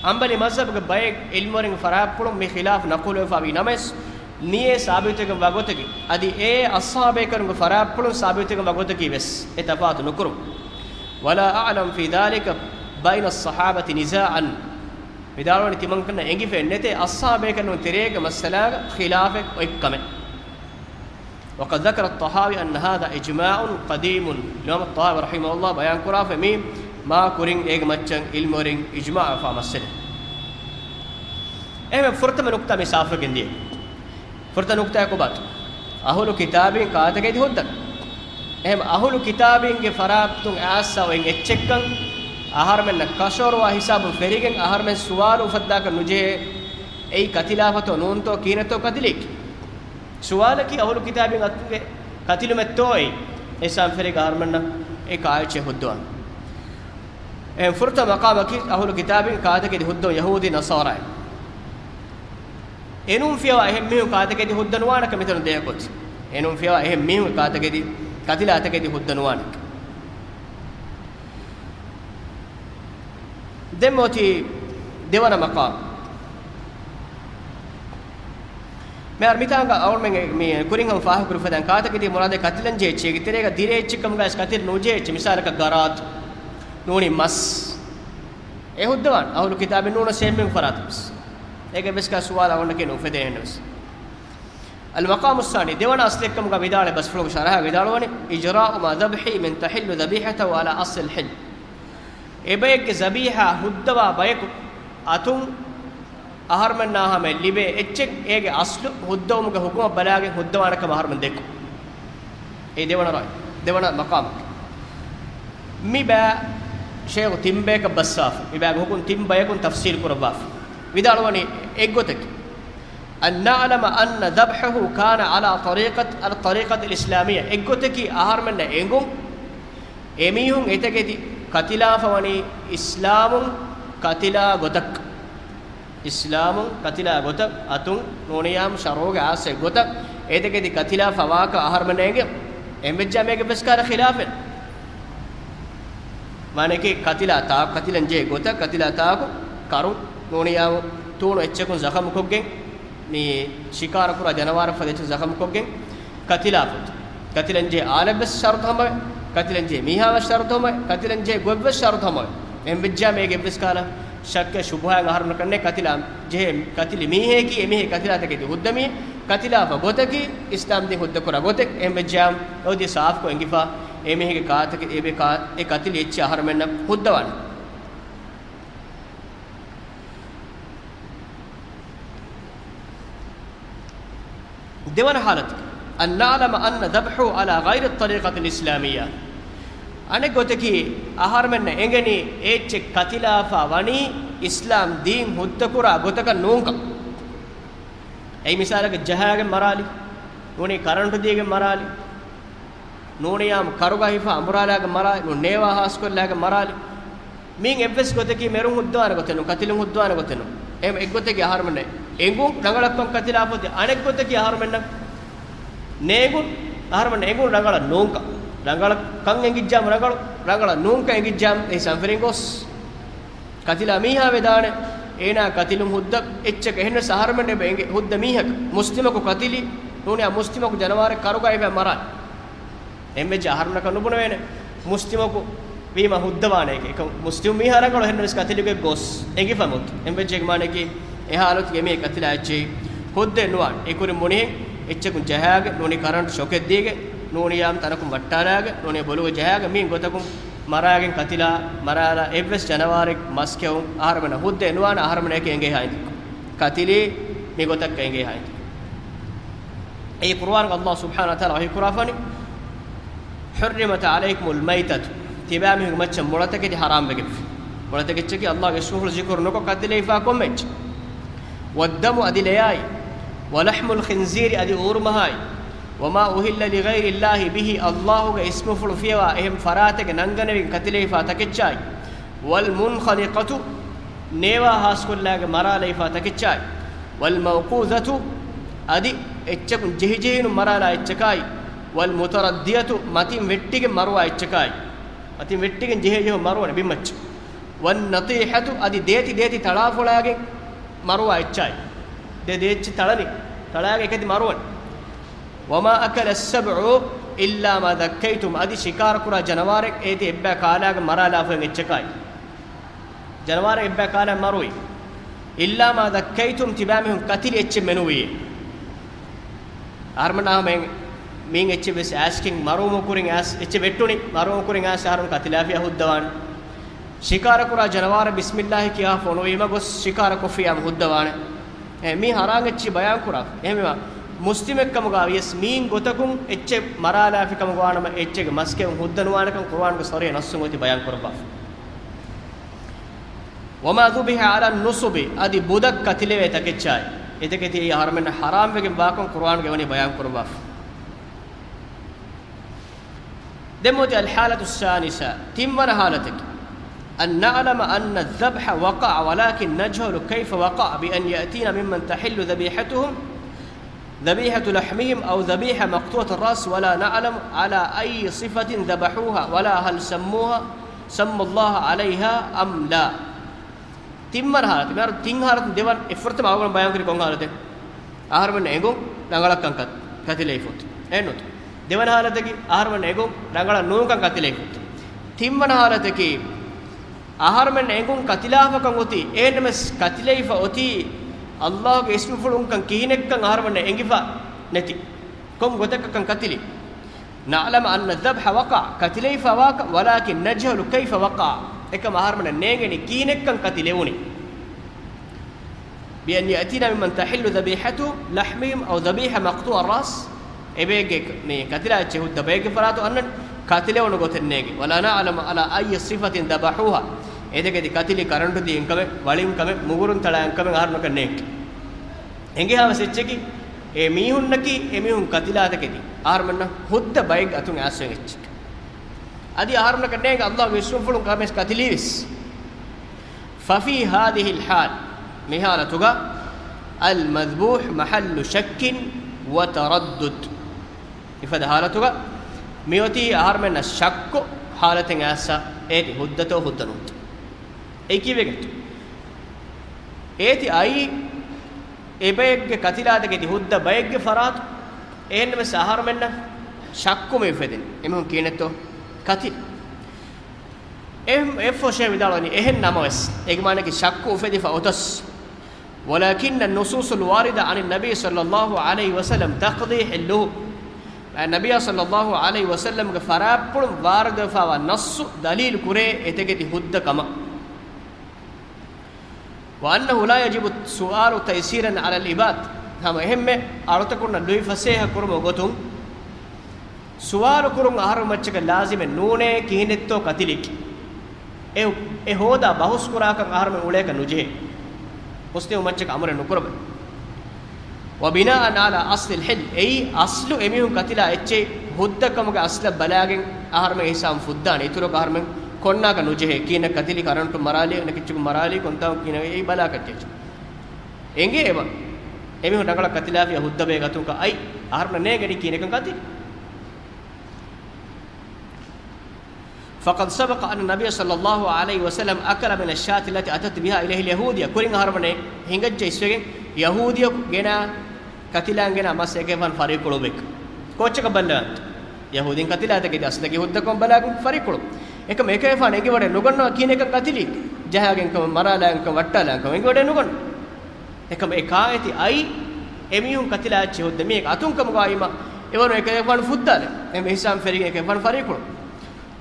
ޙަންބަލީ މަޒްހަބުގެ ބައެއް ޢިލްމުވެރިންގެ ފަރާތްޕުޅުން މި ޚިލާފު ނަޤުލުވެފަވި ނަމަވެސް، މިއޭ ސާބިތުވެގެންވާ ގޮތަކީ، އަދި އެ އަޞްޙާބޭކަލުންގެ ފަރާތްޕުޅުން ސާބިތުވެގެންވާ ގޮތަކީ ވެސް އެ ތަފާތު ނުކުރުން. ولا أعلم في ذلك بين الصحابة نزاعا. ވިދާޅުވަނީ ތިމަންކަންނަށް އެނގިފައެއް ނެތޭ އަޞްޙާބޭކަލުން ތެރޭގެ މައްސަލާގަ ޚިލާފެއް އޮތްކަމެއް. وقد ذكر الطحاوي أن هذا إجماع قديم. އިމާމު ޠަޙާވީ ރަޙިމަހުﷲ ބަޔާންކުރާފަ މީ މާ ކުރިން އޭގެ މައްޗަށް ޢިލްމުވެރިން އިޖްމާޢުވެފާ މައްސަލައެއް. އެހެން ފުރަތަމަ ނުކްތާ މި ސާފުވެގެން ދިޔަ. ފުރަތަމަ ނުކްތާއަކީ ކޮބާތޯ؟ އަހުލު ކިތާބީން ކާތަކެތި ހުއްދަން. އެހެން އަހުލު ކިތާބީންގެ ފަރާތުން އައިސް އޮތް އެއްޗެއްކަން އަހަރުމެންނަށް ކަށަވަރުވާ ހިސާބުން ފެށިގެން އަހަރުމެން ސުވާލު އުފައްދާކަށް ނުޖެހޭ. އެއީ ކަތިލާފަތޯ ނޫންތޯ ކިހިނެއްތޯ ކަތިލީކީ. ސުވާލަކީ އަހުލު ކިތާބީން އަތުގެ ކަތިލުމެއްތޯއޭ؟ އެހިސާބުން ފެށިގެން އަހަރުމެންނަށް އެ ކާއެއްޗެއް ހުއްދަވާން. އެހެން ފުރަތަމަ މަޤާމަކީ އަހުލު ކިތާބީން ކާތަކެތި ހުއްދަން ޔަހޫދީ ނަޞާރާއިން. އެނޫން ފިޔަވާ އެހެން މީހުން ކާތަކެތި ހުއްދަ ނުވާނެކަން މިތަނުން ދޭ ގޮތް. އެނޫން ފިޔަވާ އެހެން މީހުން ކާތަކެތި، ކަތިލާތަކެތި ހުއްދަ ނުވާނެ. ދެން މިއޮތީ ދެވަނަ މަޤާމް. މިހާރު މިތާނގަ އަޅުމެން މި ކުރިން ހަމަ ފާހަގަކުރި ފަދައިން ކާތަކެތި މުރާދެއް ކަތިލަން ޖެހޭ އެއްޗެއްގެ ތެރޭގަ ދިރޭ އެއްޗެއް ކަމުގައި ކަތިލް ނުޖެހޭ އެއްޗެއް، މިސާލަކަށް ގަރާތު، ނޫނީ މަސް. އެ ހުއްދަވާން އަހުލު ކިތާބެއް ނޫނަސް އެހެން ފަރާތަކުވެސް. އޭގެ ވެސް ކާ ސުވާލު އަޅުގަނޑަކީ ނުއުފެދޭ އެހެންނަމަވެސް. المقام الثاني، ދެވަނަ އަސްލެއްކަމުގަ ވިދާޅުވެ ބަސްފުޅުގެ ޝަރަހަށް ވިދާޅުވަނީ، إجراء ما ذبح من تحل ذبيحته على أصل الحل. އެބައެއްގެ ޒަބީޙާ ހުއްދަވާ ބަޔަކު އަތުން އަހަރުމެންނާ ހަމަ ލިބޭ އެއްޗެއް އޭގެ އަސްލު ހުއްދަވުމުގެ ޙުކުމަށް ބަލާގެން ހުއްދަވާނެ ކަމަށް އަހަރުމެން ދެއްކުން. އެ ދެވަނަ ރާއް، ދެވަނަ މަޤާމަކީ. މި ބައި ޝައިހު ތިން ބަޔަކަށް ބައްސާފަ، މި ބައިގެ ޙުކުމް ތިން ބަޔަކުން ތަފްޞީލް ކުރައްވާފަ. ވިދާޅުވަނީ އެއްގޮތަކީ، أن نعلم أن ذبحه كان على طريقة، على الطريقة الإسلامية. އެއްގޮތަކީ އަހަރުމެންނަށް އެނގުން، އެމީހުން އެތަކެތި ކަތިލާފަ ވަނީ އިސްލާމުން ކަތިލާ ގޮތަށް، އިސްލާމުން ކަތިލާ ގޮތަށް، އަތުން ނޫނިޔާމް ޝަރުޢުގެ އާސެ ގޮތަށް އެތަކެތި ކަތިލާފަ ވާކަށް އަހަރުމެންނަށް އެނގެ، އެންވެއްޖާ މޭގެ ވެސް ކާރަ ޚިލާފެއް. މާނައަކީ ކަތިލާ ތާ، ކަތިލަން ޖެހޭ ގޮތަށް، ކަތިލާ ތާކު ކަރު ނޫނިޔާމު ތޫނު އެއްޗަކުން ޒަޚަމުކޮށްގެން، މި ޝިކާރަ ކުރާ ޖަނަވާރެއް ފަދަ އެއްޗެއް ޒަޚަމުކޮށްގެން ކަތިލާފަ. ކަތިލަން ޖެހޭ އާލެއް ވެސް ޝަރުތު ހަމަވެ، ކަތިލަން ޖެހޭ މީހާ ވެސް ޝަރުތު ހަމަވެ، ކަތިލަން ޖެހޭ ގޮތް ވެސް ޝަރުތު ހަމަވެ. އެހެން ވެއްޖާ މޭގެ އެއްވެސް ކަހަލަ ޝައްކެއް ޝުބުހާއެއް އަހަރުމެންނަށް ކަންނޭ. ކަތިލާ ޖެހޭ ކަތިލި މީހަކީ އެމީހެއް ކަތިލާތަކެތި ހުއްދަ މީހެއް، ކަތިލާފަ ގޮތަކީ އިސްލާމް ދީން ހުއްދަ ކުރާ ގޮތެއް. އެހެން ވެއްޖާ އެއޮތީ ސާފުކޮށް އެނގިފަ، އެމީހެއްގެ ކާތަކެ، އެ ކާ، އެ ކަތިލި އެއްޗެއް އަހަރުމެންނަށް ހުއްދަވާނެ. ދެވަނަ ޙާލަތަކީ، أن نعلم أن ذبحه على غير الطريقة الإسلامية. އަނެއް ގޮތަކީ، އަހަރުމެންނަށް އެނގެނީ އެ އެއްޗެއް ކަތިލާފަ ވަނީ އިސްލާމް ދީން ހުއްދަކުރާ ގޮތަކަށް ނޫންކަން. އެއީ މިސާލަކަށް ޖަހާގެން މަރާލި، ނޫނީ ކަރަންޓު ދީގެން މަރާލި، ނޫނިޔާމް ކަރުގަ ހިފާ އަނބުރާލާގެ މަރާލި، ނޫން ނޭވާ ހާސްކޮށްލާގެ މަރާލި. މީން އެއްވެސް ގޮތަކީ މެރުން ހުއްދަވާނެ ގޮތެއް ނޫން، ކަތިލުން ހުއްދަވާނެ ގޮތެއް ނޫން. އެ، އެއްގޮތަކީ އަހަރުމެންނަށް އެނގުން ރަނގަޅަށްކަން ކަތިލާފަ އޮތީ، އަނެއްގޮތަކީ އަހަރުމެންނަށް ނޭނގުން، އަހަރުމެންނަށް އެނގުން ރަނގަޅަށް ނޫންކަން. ރަނގަޅަށް ކަން އެނގިއްޖާމަ ރަނގަޅު، ރަނގަޅަށް ނޫންކަން އެނގިއްޖާމަ އެ ސަންފެރިން ގޮސް ކަތިލާ މީހާ ވެދާނެ، އޭނާ ކަތިލުން ހުއްދަ އެއްޗަކަށް. އެހެންނަސް އަހަރުމެން އެބަ އެނގޭ ހުއްދަ މީހަކަށް. މުސްލިމަކު ކަތިލި ނޫނިޔާ މުސްލިމަކު ޖަނަވާރެއް ކަރުގައި ވެ މަރާ. އެންމެ ޖަހަރުނަކަށް ނުބުނެވޭނެ. މުސްލިމަކު ވީމަ ހުއްދަވާނެ އެކަން. މުސްލިމު މީހާ ރަނގަޅު އެހެންނަސް ކަތިލުގެ ގޮސް އެނގިފަ މުތު. އެންމެ ޖެގެ މާނައަކީ އެ ހާލަތުގެ މީ ކަތިލާ އެއްޗެއް ހުއްދަ ނުވާނެ. އެކުރި މުނިހެން އެއްޗަކުން ޖަހާގެ، ނޫނީ ކަރަންޓު ޝޮކެއް ދީގެ، ނޫނިޔާމް ތަނަކުން ވައްޓާލާގެ، ނޫނީ ބޮލުގަ ޖަހާގެ، މީން ގޮތަކުން މަރާގެން ކަތިލާ، މަރާލާ އެއްވެސް ޖަނަވާރެއް މަސް ކެއުން އަހަރުމެންނަށް ހުއްދަ ނުވާނެ، އަހަރުމެންނަކަށް އެނގޭ ހާއިން ދިއްކޮށް. ކަތިލީ މި ގޮތަށް އެނގޭ ހާއިން ދިއްކޮށް. އެއީ ޤުރުއާންގަ ﷲ ސުބްޙާނަހޫ ވަތަޢާލާ ވަޙީ ކުރާފަނި، حرمت عليكم الميتة، ތިބާމީހުންގެ މައްޗަށް މޮޅަތަކެތި ޙަރާމް ވެގެންފި. މޮޅަތަކެއްޗަކީ ﷲގެ އިސްމުފުޅު ޒިކުރު ނުކޮށް ކަތިލެވިފާ ކޮންމެ އެއްޗެއް. والدم، އަދި ލެޔާއި، ولحم الخنزير، އަދި އޫރުމަހާއި، وما أهل لغير الله به، ﷲގެ އިސްމުފުޅު ފިޔަވާ އެހެން ފަރާތެއްގެ ނަންގަނެވިގެން ކަތިލެވިފާ ތަކެއްޗާއި، والمنخنقة، ނޭވާ ހާސްކޮށްލާގެ މަރާލައިފާ ތަކެއްޗާއި، والموقوذة، އަދި އެއްޗަކުން ޖެހިޖެހިނު މަރާލާ އެއްޗަކާއި، والمتردية، މަތިން ވެއްޓިގެން މަރުވާ އެއްޗަކާއި، މަތިން ވެއްޓިގެން ޖެހިޖެހި މަރުވަނެ ބިންމައްޗަށް. والنطيحة، އަދި ދޭތި ދޭތި ތަޅާފޮޅާގެން މަރުވާ އެއްޗާއި، ދެ ދޭއްޗި ތަޅަނި، ތަޅާގެ އެކަތި މަރުވަން. وما أكل السبع إلا ما ذكيتم، އަދި ޝިކާރަކުރާ ޖަނަވާރެއް އޭތި އެއްބައި ކާލާގެ މަރާލާފައި އެއްޗަކާއި. ޖަނަވާރެއް އެއްބައި ކާލާ މަރުވި. إلا ما ذكيتم، ތިބާމީހުން ކަތިލި އެއްޗެއް މެނުވީ. އަހަރުމެން އާ މެން، މީން އެއްޗެއް ވެސް އައިސްކިން މަރުވުމު ކުރިން އައިސް އެއްޗެއް ވެއްޓުނި، މަރުވުމު ކުރިން އައިސް އަހަރުން ކަތިލާފިޔާ ހުއްދަވާނެ. ޝިކާރަކުރާ ޖަނަވާރެއް ބިސްމިއްލާހި ކިޔާ ފޮނުވީމަ ގޮސް ޝިކާރަ ކޮށްފިޔާ ހުއްދަވާނެ. އެ، މީ ހަރާން އެއްޗި ބަޔާން ކުރާ. އެހެންވީމަ، މުސްލިމެއްކަމުގަ ވިޔަސް މީން ގޮތަކުން އެއްޗެއް މަރާލާފި ކަމުގަ ވާނަމަ، އެއްޗެއްގެ މަސްކެއުން ހުއްދަ ނުވާނެކަން ޤުރުއާންގެ ސަރީޙަ ނައްސުން އޮތީ ބަޔާން ކުރައްވާފަ. وما ذبح على النصب، އަދި ބުދަށް ކަތިލެވޭ ތަކެއްޗާއި، އެތަކެތި އެއީ އަހަރުމެންނަށް ޙަރާމް ވެގެން ވާކަން ޤުރުއާންގަ ވަނީ ބަޔާން ކުރައްވާފަ. ދެން އޮތީ الحالة الثالثة، ތިންވަނަ ޙާލަތަކީ، أن نعلم أن الذبح وقع ولكن نجهل كيف وقع بأن يأتينا ممن تحل ذبيحتهم ذبيحة لحمهم أو ذبيحة مقطوعة الرأس ولا نعلم على أي صفة ذبحوها ولا هل سموها، سموا الله عليها أم لا. ތިންވަނަ ހާލަތު، މިހާރު ތިން ހާލަތުން ދެވަން އެއްފުރަތަމަ އަޅުގަނޑު ބަޔާންކުރި ކޮން ހާލަތެއް؟ އަހަރުމެން އެނގުން ރަނގަޅަށްކަން ކަ-، ކަތިލެވިފަ އޮތީ. އެއްނުތު. ދެވަނަ ހާލަތަކީ އަހަރުމެން އެނގުން ރަނގަޅަށް ނޫންކަން ކަތިލެވިފަ އޮތީ. ތިންވަނަ ހާލަތަކީ އަހަރުމެން އެނގުން ކަތިލާފަކަން އޮތީ، އެހެންނަމަވެސް ކަތިލެވިފަ އޮތީ އައްލާހުގެ އިސްމުފުޅުންކަން ކިހިނެއްކަން އަހަރުމެންނަށް އެނގިފަ ނެތި. ކޮން ގޮތަކަކަން ކަތިލީ؟ نعلم أن الذبح وقع، ކަތިލެވިފަ ވާކަން، ولكن نجهل كيف وقع، އެކަމަ އަހަރުމެންނަށް ނޭނގެނީ ކިހިނެއްކަން ކަތިލެވުނީ. بأن يأتينا ممن تحل ذبيحته لحمهم أو ذبيحة مقطوع الرأس، އެބައެއްގެ މި ކަތިލާ އެއްޗެއް ހުއްދަ ބައެއްގެ ފަރާތު އަންނަން ކަތިލެވުނު ގޮތެއް ނޭނގެ. ولا نعلم على أي صفة ذبحوها، އެދެކެތި ކަތިލީ ކަރަންޓު ދީ އެންކަމެއް، ވަޅިންކަމެއް، މުގުރުން ތަޅާ އެންކަމެއް އަހަރުމެންނަކަށް ނޭނގެ. އެނގޭހާވެސް އެއްޗަކީ، އެ މީހުންނަކީ އެމީހުން ކަތިލާތަކެތި އަހަރުމެންނަށް ހުއްދަ ބައެއް އަތުން އައިސްފަ އޮތް އެއްޗެކޭ. އަދި އަހަރުމެންނަކަށް ނޭނގެ އައްލާހުގެ އިސްމުފުޅުން ކަމެއް ކަތިލީވެސް. ففي هذه الحال، މި ހާލަތުގަ، المذبوح محل شك وتردد، މިފަދަ ހާލަތުގަ މިއޮތީ އަހަރުމެންނަށް ޝައްކު ހާލަތެއް އައިސްފަ އޭތި ހުއްދަތޯ ހުއްދަ ނޫންތޯ. އެއީ ކީއްވެގެންތޯ؟ އޭތި އައީ އެބައެއްގެ ކަތިލާތަކެތި ހުއްދަ ބައެއްގެ ފަރާތު، އެހެންނަމަވެސް އަހަރުމެންނަށް ޝައްކު މި އުފެދެނީ އެމީހުން ކިހިނެއްތޯ ކަތިލީ. އެ-، އެއްފަހަރު ޝޭޚް ވިދާޅުވަނީ، އެހެން ނަމަވެސް، އޭގެ މާނައަކީ ޝައްކު އުފެދިފަ އޮތަސް، ولكن النصوص الواردة عن النبي صلى الله عليه وسلم تقتضي حله، ނަބިއްޔާ ޞައްލައްލާހު ޢަލައިހި ވަސައްލަމްގެ ފަރާތްޕުޅުން ވާރިދުވެފައިވާ ނައްޞު ދަލީލު ކުރޭ އެތަކެތި ހުއްދަ ކަމަށް. وأنه لا يجب السؤال تيسيرا على العباد، ހަމަ އެހެންމެ އަޅުތަކުންނަށް ލުއިފަސޭހަ ކުރުމުގެ ގޮތުން ސުވާލު ކުރުން އަހަރުމެން މައްޗަކަށް ލާޒިމެއް ނޫނޭ ކިހިނެއްތޯ ކަތިލީކީ. އެ، އެ ހޯދާ ބަހުސް ކުރާކަށް އަހަރުމެން އުޅޭކަށް ނުޖެހޭ. މުސްލިމު މައްޗަކަށް އަމުރެއް ނުކުރައްވައި. وبناء على أصل الحل، އެއީ އަސްލު އެމީހުން ކަތިލާ އެއްޗެއް ހުއްދަ ކަމުގެ އަސްލަށް ބަލާގެން އަހަރުމެން ހިސާބުން ފުއްދާނެ. އިތުރަކަށް އަހަރުމެން ކޮންނާކަށް ނުޖެހޭ. ކިހިނެއް ކަތިލީ، ކަރަންޓު މަރާލީ، ނަކިއްޗަކު މަރާލީ، ކޮންތާކު ކިހިނެއް އެއީ ބަލާކަށް ޖެހޭ. އެނގޭ އެބަ. އެމީހުން ރަނގަޅަށް ކަތިލާފިޔާ ހުއްދަ ބައެއް އަތުން އައި އަހަރުމެންނަށް ނޭނގެނީ ކިހިނެއްކަން ކަތިލީ. فقد سبق أن النبي صلى الله عليه وسلم أكل من الشاة التي أتت بها إليه اليهودية. ކުރިން އަހަރުމެން ހިނގައްޖެ އިސްވެގެން ޔަހޫދިޔަކު ގެނާ ކަތިލާން ގެނާ މަސް އެކަލޭގެފާނު ފަރިކޮޅު އުޅުއްވި. ކޯއްޗަކަށް ބައްލަވާން؟ ޔަހޫދީން ކަތިލާތަކެތި އަސްލަކީ ހުއްދަ ކަމަށް ބަލާގެން ފަރިކޮޅު. އެކަމަ އެކަލޭގެފާނު އެނގިވަޑައެއް ނުގަންނަވާ ކިހިނެއްކަން ކަތިލީ. ޖަހާގެން ކަމަށް، މަރާލާގެން ކަމަށް، ވައްޓާލާގެން ކަމަށް އެނގިވަޑައެއް ނުގަންނަ. އެކަމަ އެ ކާއެތި އައި އެމީހުން ކަތިލާ އެއްޗެއް ހުއްދަ މީހެއްގެ އަތުން ކަމުގައިމަ އެވަރު އެކަލޭގެފާނު ފުއްދާލެ. އެ މިހިސާބުން ފެށިގެން އެކަލޭގެފާނު ފަރިކޮޅު.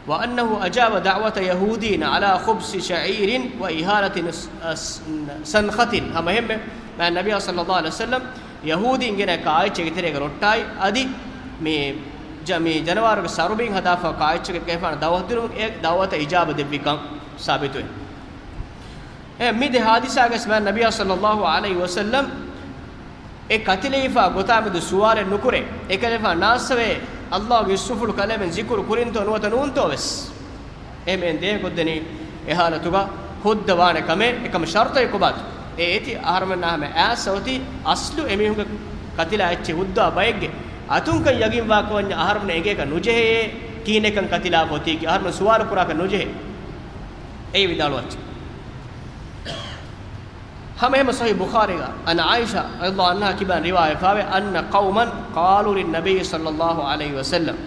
وأنه أجاب دعوة يهودي على خبز شعير وإهالة ސް-، ސް-، ސަންޚަތިން. ހަމަ އެހެންމެ މާތް ނަބިއްޔާ ޞައްލައްލާހު ޢަލައިހި ވަސައްލަމް ޔަހޫދީން ގެނައި ކާއެއްޗެއްގެ ތެރޭގަ ރޮއްޓާއި އަދި މި ޖަ-، މި ޖަނަވާރުގެ ސަރުބީން ހަދާފަ ކާއެއްޗެއްގެ އެކަލޭގެފާނަށް ދަޢުވަތު ދިނުމުން އެ ދަޢުވަތަށް އިޖާބަ ދެއްވިކަން ސާބިތުވޭ. އެ މި ދެ ހާދިސާގަސް މާތް ނަބިއްޔާ ޞައްލައްލާހު ޢަލައިހި ވަސައްލަމް އެ ކަތިލެވިފާ ގޮތާމެދު ސުވާލެއް ނުކުރޭ. އެކަލޭގެފާނު ނާސްވޭ، އައްލާހުގެ އިސްމުފުޅު ކަލޭމެން ޒިކުރު ކުރިންތޯ ނުވަތަ ނޫންތޯވެސް. އެހެން ދޭހަ ކޮށްދެނީ އެ ހާލަތުގަ ހުއްދަ ވާނެ ކަމޭ. އެކަމަ ޝަރުތައް ކޮބާތޯ؟ އެ އޭތި އަހަރުމެންނާ ހަމަ އައިސްފަ އޮތީ އަސްލު އެމީހުންގެ ކަތިލާ އެއްޗެއް ހުއްދަ ބައެއްގެ އަތުންކަން ޔަގީންވާކަމަށް އަހަރުމެން އެނގޭކަށް ނުޖެހޭ ކިހިނެއްކަން ކަތިލާފަ އޮތީކީ އަހަރުމެން ސުވާލު ކުރާކަށް ނުޖެހޭ. އެއީ ވިދާޅުވާ އެއްޗެއް. ހަމަ އެހެންމެ ޞަޙީޙު ބުޚާރީގަ، عن عائشة رضي الله عنها، ކިބާން ރިވާޔަތްވެފައިވޭ، أن قوما قالوا للنبي صلى الله عليه وسلم،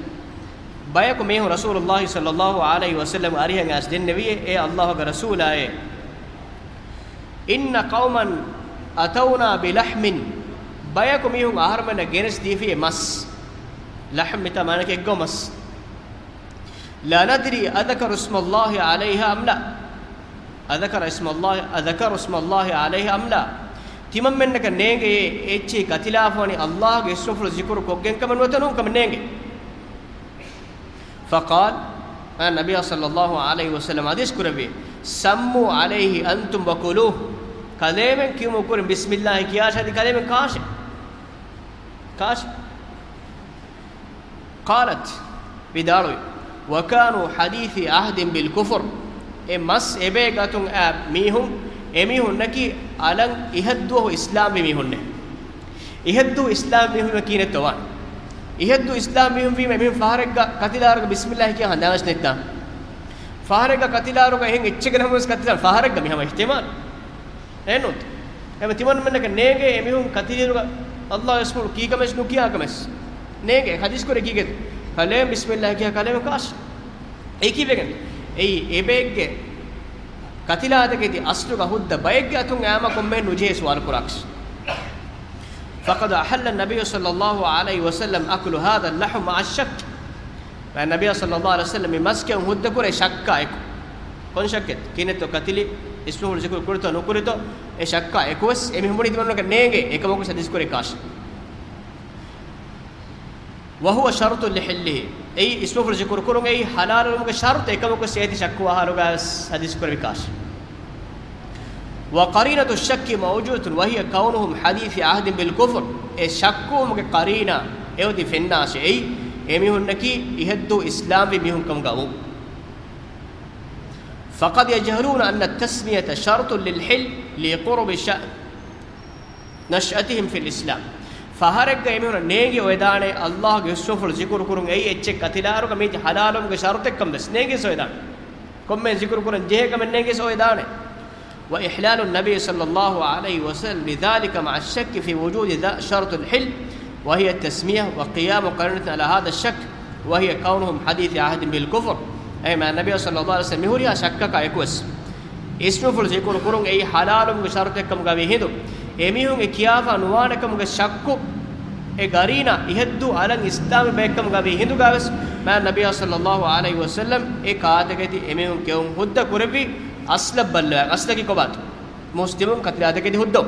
ބަޔަކު މީހުން ރަސޫލުﷲ ޞައްލައްލާހު ޢަލައިހި ވަސައްލަމް އަރިހަށް އައިސް ދެންނެވިއޭ، އޭ އައްލާހުގެ ރަސޫލާއޭ، إن قوما أتونا بلحم، ބަޔަކު މީހުން އަހަރުމެންނަށް ގެނެސް ދީފިއޭ މަސް. ލަޙްމް މިތާ މާނައަކީ އެއްގައު މަސް. لا ندري أذكر اسم الله عليها أم لا. أذكر اسم الله، أذكر اسم الله عليها أم لا. ތިމަންމެންނަކަށް ނޭނގެ އެ އެއްޗެހި ކަތިލާފަވަނީ އައްލާހުގެ އިސްމުފުޅު ޒިކުރު ކޮށްގެން ކަމެއް ނުވަތަ ނޫން ކަމެއް ނޭނގެ. فقال، އާ، ނަބިއްޔާ ޞައްލައްލާހު ޢަލައިހި ވަސައްލަމް ޙަދީޘް ކުރެއްވި، سموا عليه أنتم وكلوه. ކަލޭމެން ކިޔުމުގެ ކުރިން ބިސްމިއްލާހި ކިޔާށޭ އަދި ކަލޭމެން ކާށޭ. ކާށޭ. قالت، ވިދާޅުވި، وكانوا حديثي عهد بالكفر. އެ މަސް އެބައިގެ އަތުން އައި މީހުން، އެމީހުންނަކީ އަލަށް އިހަށްދުވަހު އިސްލާމްވި މީހުންނޭ. އިހަށްދުވަހު އިސްލާމްވި މީހުން ކިހިނެއްތޯ ވާން؟ އިހަށްދުވަހު އިސްލާމްވި މީހުން ވީމަ އެމީހުން ފަހަރެއްގަ ކަތިލާރުގަ ބިސްމިއްލާހި ކިޔާ ހަނދާންވެސް ނެތްދާން. ފަހަރެއްގަ ކަތިލާރުގަ އެހެން އެއްޗެއްގެ ނަމުންވެސް ކަތިލާން ފަހަރެއްގަ މި ހަމަ އިޙްތިމާލު. އެނޫންތަ؟ އެމަ ތިމަންމެންނަކަށް ނޭނގޭ އެމީހުން ކަތިލިއިރުގަ ﷲ އަށް އިސްމު ކީ ކަމެއް ނުކިޔާ ކަމެއް. ނޭނގޭ ޙަދީޘް ކުރެ ކީގެ ކަލޭމެން ބިސްމިﷲ ކިޔާ ކަލޭމެން ކާށި. އެއީ ކީއްވެގެން؟ އެއީ އެބައެއްގެ ކަތިލާތަކެތި އަސްލުގަ ހުއްދަ ބައެއްގެ އަތުން އައިމަ ކޮންމެހެން ނުޖެހޭ ސުވާލު ކުރާކަށް. فقد أحل النبي صلى الله عليه وسلم أكل هذا اللحم مع الشك. މާތް ނަބިއްޔާ ޞައްލައްލާހު ޢަލައިހި ވަސައްލަމް މި މަސް ކެއުން ހުއްދަ ކުރޭ ޝައްކާ އެކު. ކޮން ޝައްކެއް؟ ކިހިނެއްތޯ ކަތިލި އިސްމުފުޅު ޒިކުރު ކުރިތޯ ނުކުރިތޯ، އެ ޝައްކާ އެކުވެސް އެމީހުން ބުނީ ތިމަންމެންނަކަށް ނޭނގޭ، އެކަމަކު ޙަދީޘް ކުރޭ ކާށި. وهو شرط لحله. އެއީ އިސްމުފުޅު ޒިކުރު ކުރުން އެއީ ޙަލާލުވުމުގެ ޝަރުޠު، އެކަމަކު އޭތި ޝައްކު އަހާލުގަ ޙަދީޘް ކުރެވި ކާށި. وقرينة الشك موجودة وهي كونهم حديث عهد بالكفر. އެ ޝައްކުވުމުގެ ޤަރީނާ އެއޮތީ ފެންނާށޭ، އެއީ އެމީހުންނަކީ އިހަށްދޫ އިސްލާމްވި މީހުން ކަމުގަ ވުން. فقد يجهلون أن التسمية شرط للحل لقرب شأن نشأتهم في الإسلام. ފަހަރެއްގަ އެމީހުނަށް ނޭނގި އޮވެދާނެ، ﷲގެ އިސްމުފުޅު ޒިކުރު ކުރުން އެއީ އެއްޗެއް ކަތިލާއިރުގަ މީތި ޙަލާލުވުމުގެ ޝަރުޠެއްކަން ވެސް ނޭނގިސް އޮވެދާނެ. ކޮންމެ ޒިކުރު ކުރަން ޖެހޭ ކަމެއް ނޭނގިސް އޮވެދާނެ. وإحلال النبي صلى الله عليه وسلم لذلك مع الشك في وجود ذا شرط الحل وهي التسمية وقيام قرينة على هذا الشك وهي كونهم حديث عهد بالكفر. އެ މާތް ނަބިއްޔާ ޞައްލައްލާހު ޢަލައިހި ވަސައްލަމް މިހުރިހާ ޝައްކަކާ އެކުވެސް އިސްމުފުޅު ޒިކުރު ކުރުން އެއީ ޙަލާލުވުމުގެ ޝަރުޠެއްކަމުގަ ވީ ހިނދު، އެމީހުން އެ ކިޔާފާ ނުވާނެ ކަމުގެ ޝައްކު، އެ ގަރީނާ އިހަށްދޫ އަލަށް އިސްލާމްވި ބައެއްކަމުގަ ވީ ހިނދުގަވެސް މާތް ނަބިއްޔާ ޞައްލައްލާހު ޢަލައިހި ވަސައްލަމް އެ ކާތަކެތި އެމީހުން ކެއުން ހުއްދަ ކުރެއްވި އަސްލަށް ބައްލަވާ. އަސްލަކީ ކޮބާތޯ؟ މުސްލިމުން ކަތިލާތަކެތި ހުއްދަ.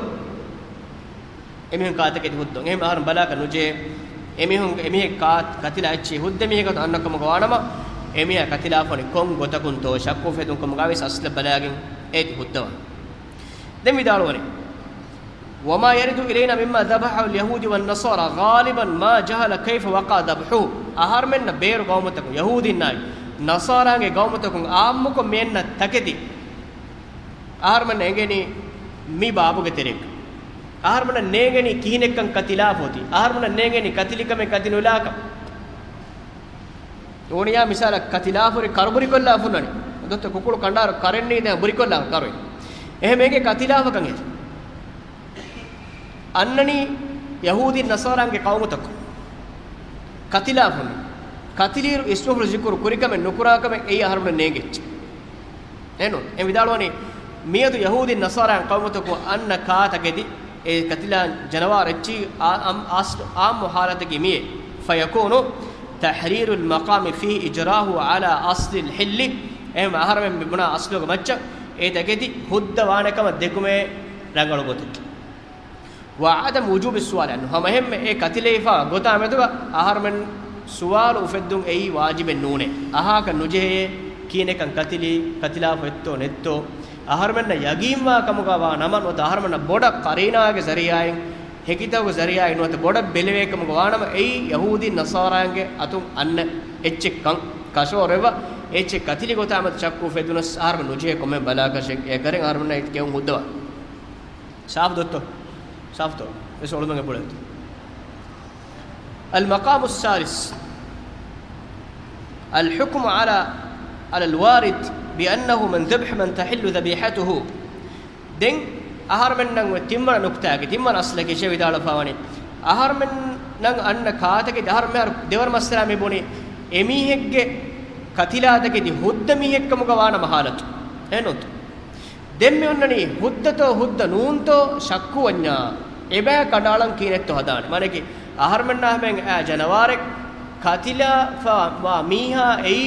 އެމީހުން ކާތަކެތި ހުއްދަ. އެހެން އަހަރުން ބަލާކަށް ނުޖެހޭ. އެމީހުން، އެމީހެއް ކާ-، ކަތިލާ އެއްޗެހި ހުއްދަ މީހަކަށް އަންނަ ކަމުގަ ވާނަމަ، އެމީހާ ކަތިލާފަނި ކޮން ގޮތަކުންތޯ ޝައްކު އުފެދުން ކަމުގަވެސް އަސްލަށް ބަލާގެން އޭތި ހުއްދަވާން. ދެން ވިދާޅުވަނީ، وما يرد إلينا مما ذبحه اليهود والنصارى غالبا ما جهل كيف وقع ذبحه. އަހަރުމެންނަށް ބޭރު ގައުމުތަކުން، ޔަހޫދީންނާއި ނަޞާރާގެ ގައުމުތަކުން އާއްމުކޮށް މިއަންނަ ތަކެތި އަހަރުމެންނަށް އެނގެނީ މި ބާބުގެ ތެރޭގަ. އަހަރުމެންނަށް ނޭނގެނީ ކިހިނެއްކަން ކަތިލާފަ އޮތީ. އަހަރުމެންނަށް ނޭނގެނީ ކަތިލިކަމެއް ކަތި ނުލާކަން. އޯނިޔާ މިސާލަށް ކަތިލާފަ ހުރި ކަރު ބުރިކޮށްލާފަ ހުންނަނީ. ދޮއްތަ ކުކުޅު ކަނޑާރު ކަރެއް ނީދޭ ބުރިކޮށްލާފަ ކަރު. އެހެން އެނގޭ ކަތިލާފަކަން އެ. އަންނަނީ ޔަހޫދީ ނަޞާރާންގެ ޤައުމުތަކުން ކަތިލާފަ ހުންނަނީ. ކަތިލިއިރު އިސްމުފުޅު ޒިކުރު ކުރިކަމެއް ނުކުރާކަމެއް އެއީ އަހަރުމެންނަށް ނޭނގެ އެއްޗެއް. އެނޫން. އެ ވިދާޅުވަނީ، މިއަދު ޔަހޫދީން ނަޞާރާއިން ޤައުމުތަކުން އަންނަ ކާތަކެތި އެ ކަތިލާ ޖަނަވާރު އެއްޗިހި އާ-، އަމް-، އާސް-، އާއްމު ޙާލަތަކީ މިއޭ. فيكون تحرير المقام فيه إجراه على أصل الحل. އެހެން އަހަރުމެން މި ބުނާ އަސްލުގެ މައްޗަށް އެ ތަކެތި ހުއްދަ ވާނެ ކަމަށް ދެކުމޭ ރަނގަޅު ގޮތަކީ. وعدم وجوب السؤال عنه. ހަމައެހެންމެ އެ ކަތިލެވިފާ ގޮތާ މެދުގަ އަހަރުމެން ސުވާލު އުފެއްދުން އެއީ ވާޖިބެއް ނޫނޭ. އަހާކަށް ނުޖެހޭ ކިހިނެއްކަން ކަތިލީ، ކަތިލާފަ އޮތްތޯ ނެތްތޯ. އަހަރުމެންނަށް ޔަގީންވާ ކަމުގަ ވާ ނަމަ ނުވަތަ އަހަރުމެންނަށް ބޮޑަށް ޤަރީނާގެ ޒަރީޢާއިން، ހެކިތަކުގެ ޒަރީޢާއިން ނުވަތަ ބޮޑަށް ބެލެވޭ ކަމުގަ ވާ ނަމަ އެއީ ޔަހޫދީން ނަޞާރާއިންގެ އަތުން އަންނަ އެއްޗެއްކަން ކަށަވަރުވެފަ، އެ އެއްޗެއް ކަތިލި ގޮތާ މެދު ޝައްކު އުފެދުނަސް އަހަރުމެން ނުޖެހޭ ކޮންމެ ބަލާކަށެއް އެކަރެން އަހަރުމެންނަށް އެ ކެއުން ހުއްދަވާ. ސާފު ދޮއްތޯ؟ ސާފުތޯ؟ ވެސް އޮޅުމެއް އެބުޅޭތޯ؟ المقام السادس، الحكم على، على الوارد بأنه من ذبح من تحل ذبيحته. ދެން އަހަރުމެންނަށް ތިންވަނަ ނުކުތާގެ ތިންވަނަ އަސްލަކީ އެ ވިދާޅުވެފަވަނީ، އަހަރުމެންނަށް އަންނަ ކާތަކެތި އަހަރުމެން ދެވަނަ މައްސަލާ މި ބުނީ، އެމީހެއްގެ ކަތިލާތަކެތި ހުއްދަ މީހެއްކަމުގަ ވާނަމަ ހާލަތު. އެހެންނޫންތޯ؟ ދެން މި އޮންނަނީ ހުއްދަތޯ ހުއްދަ ނޫންތޯ ޝައްކުވަންޏާ، އެބައި ކަނޑައަޅަން ކިހިނެއްތޯ ހަދާނެ. މާނައަކީ، އަހަރުމެންނާ ހަމައިން އައި ޖަނަވާރެއް ކަތިލާފަ ވާ މީހާ އެއީ،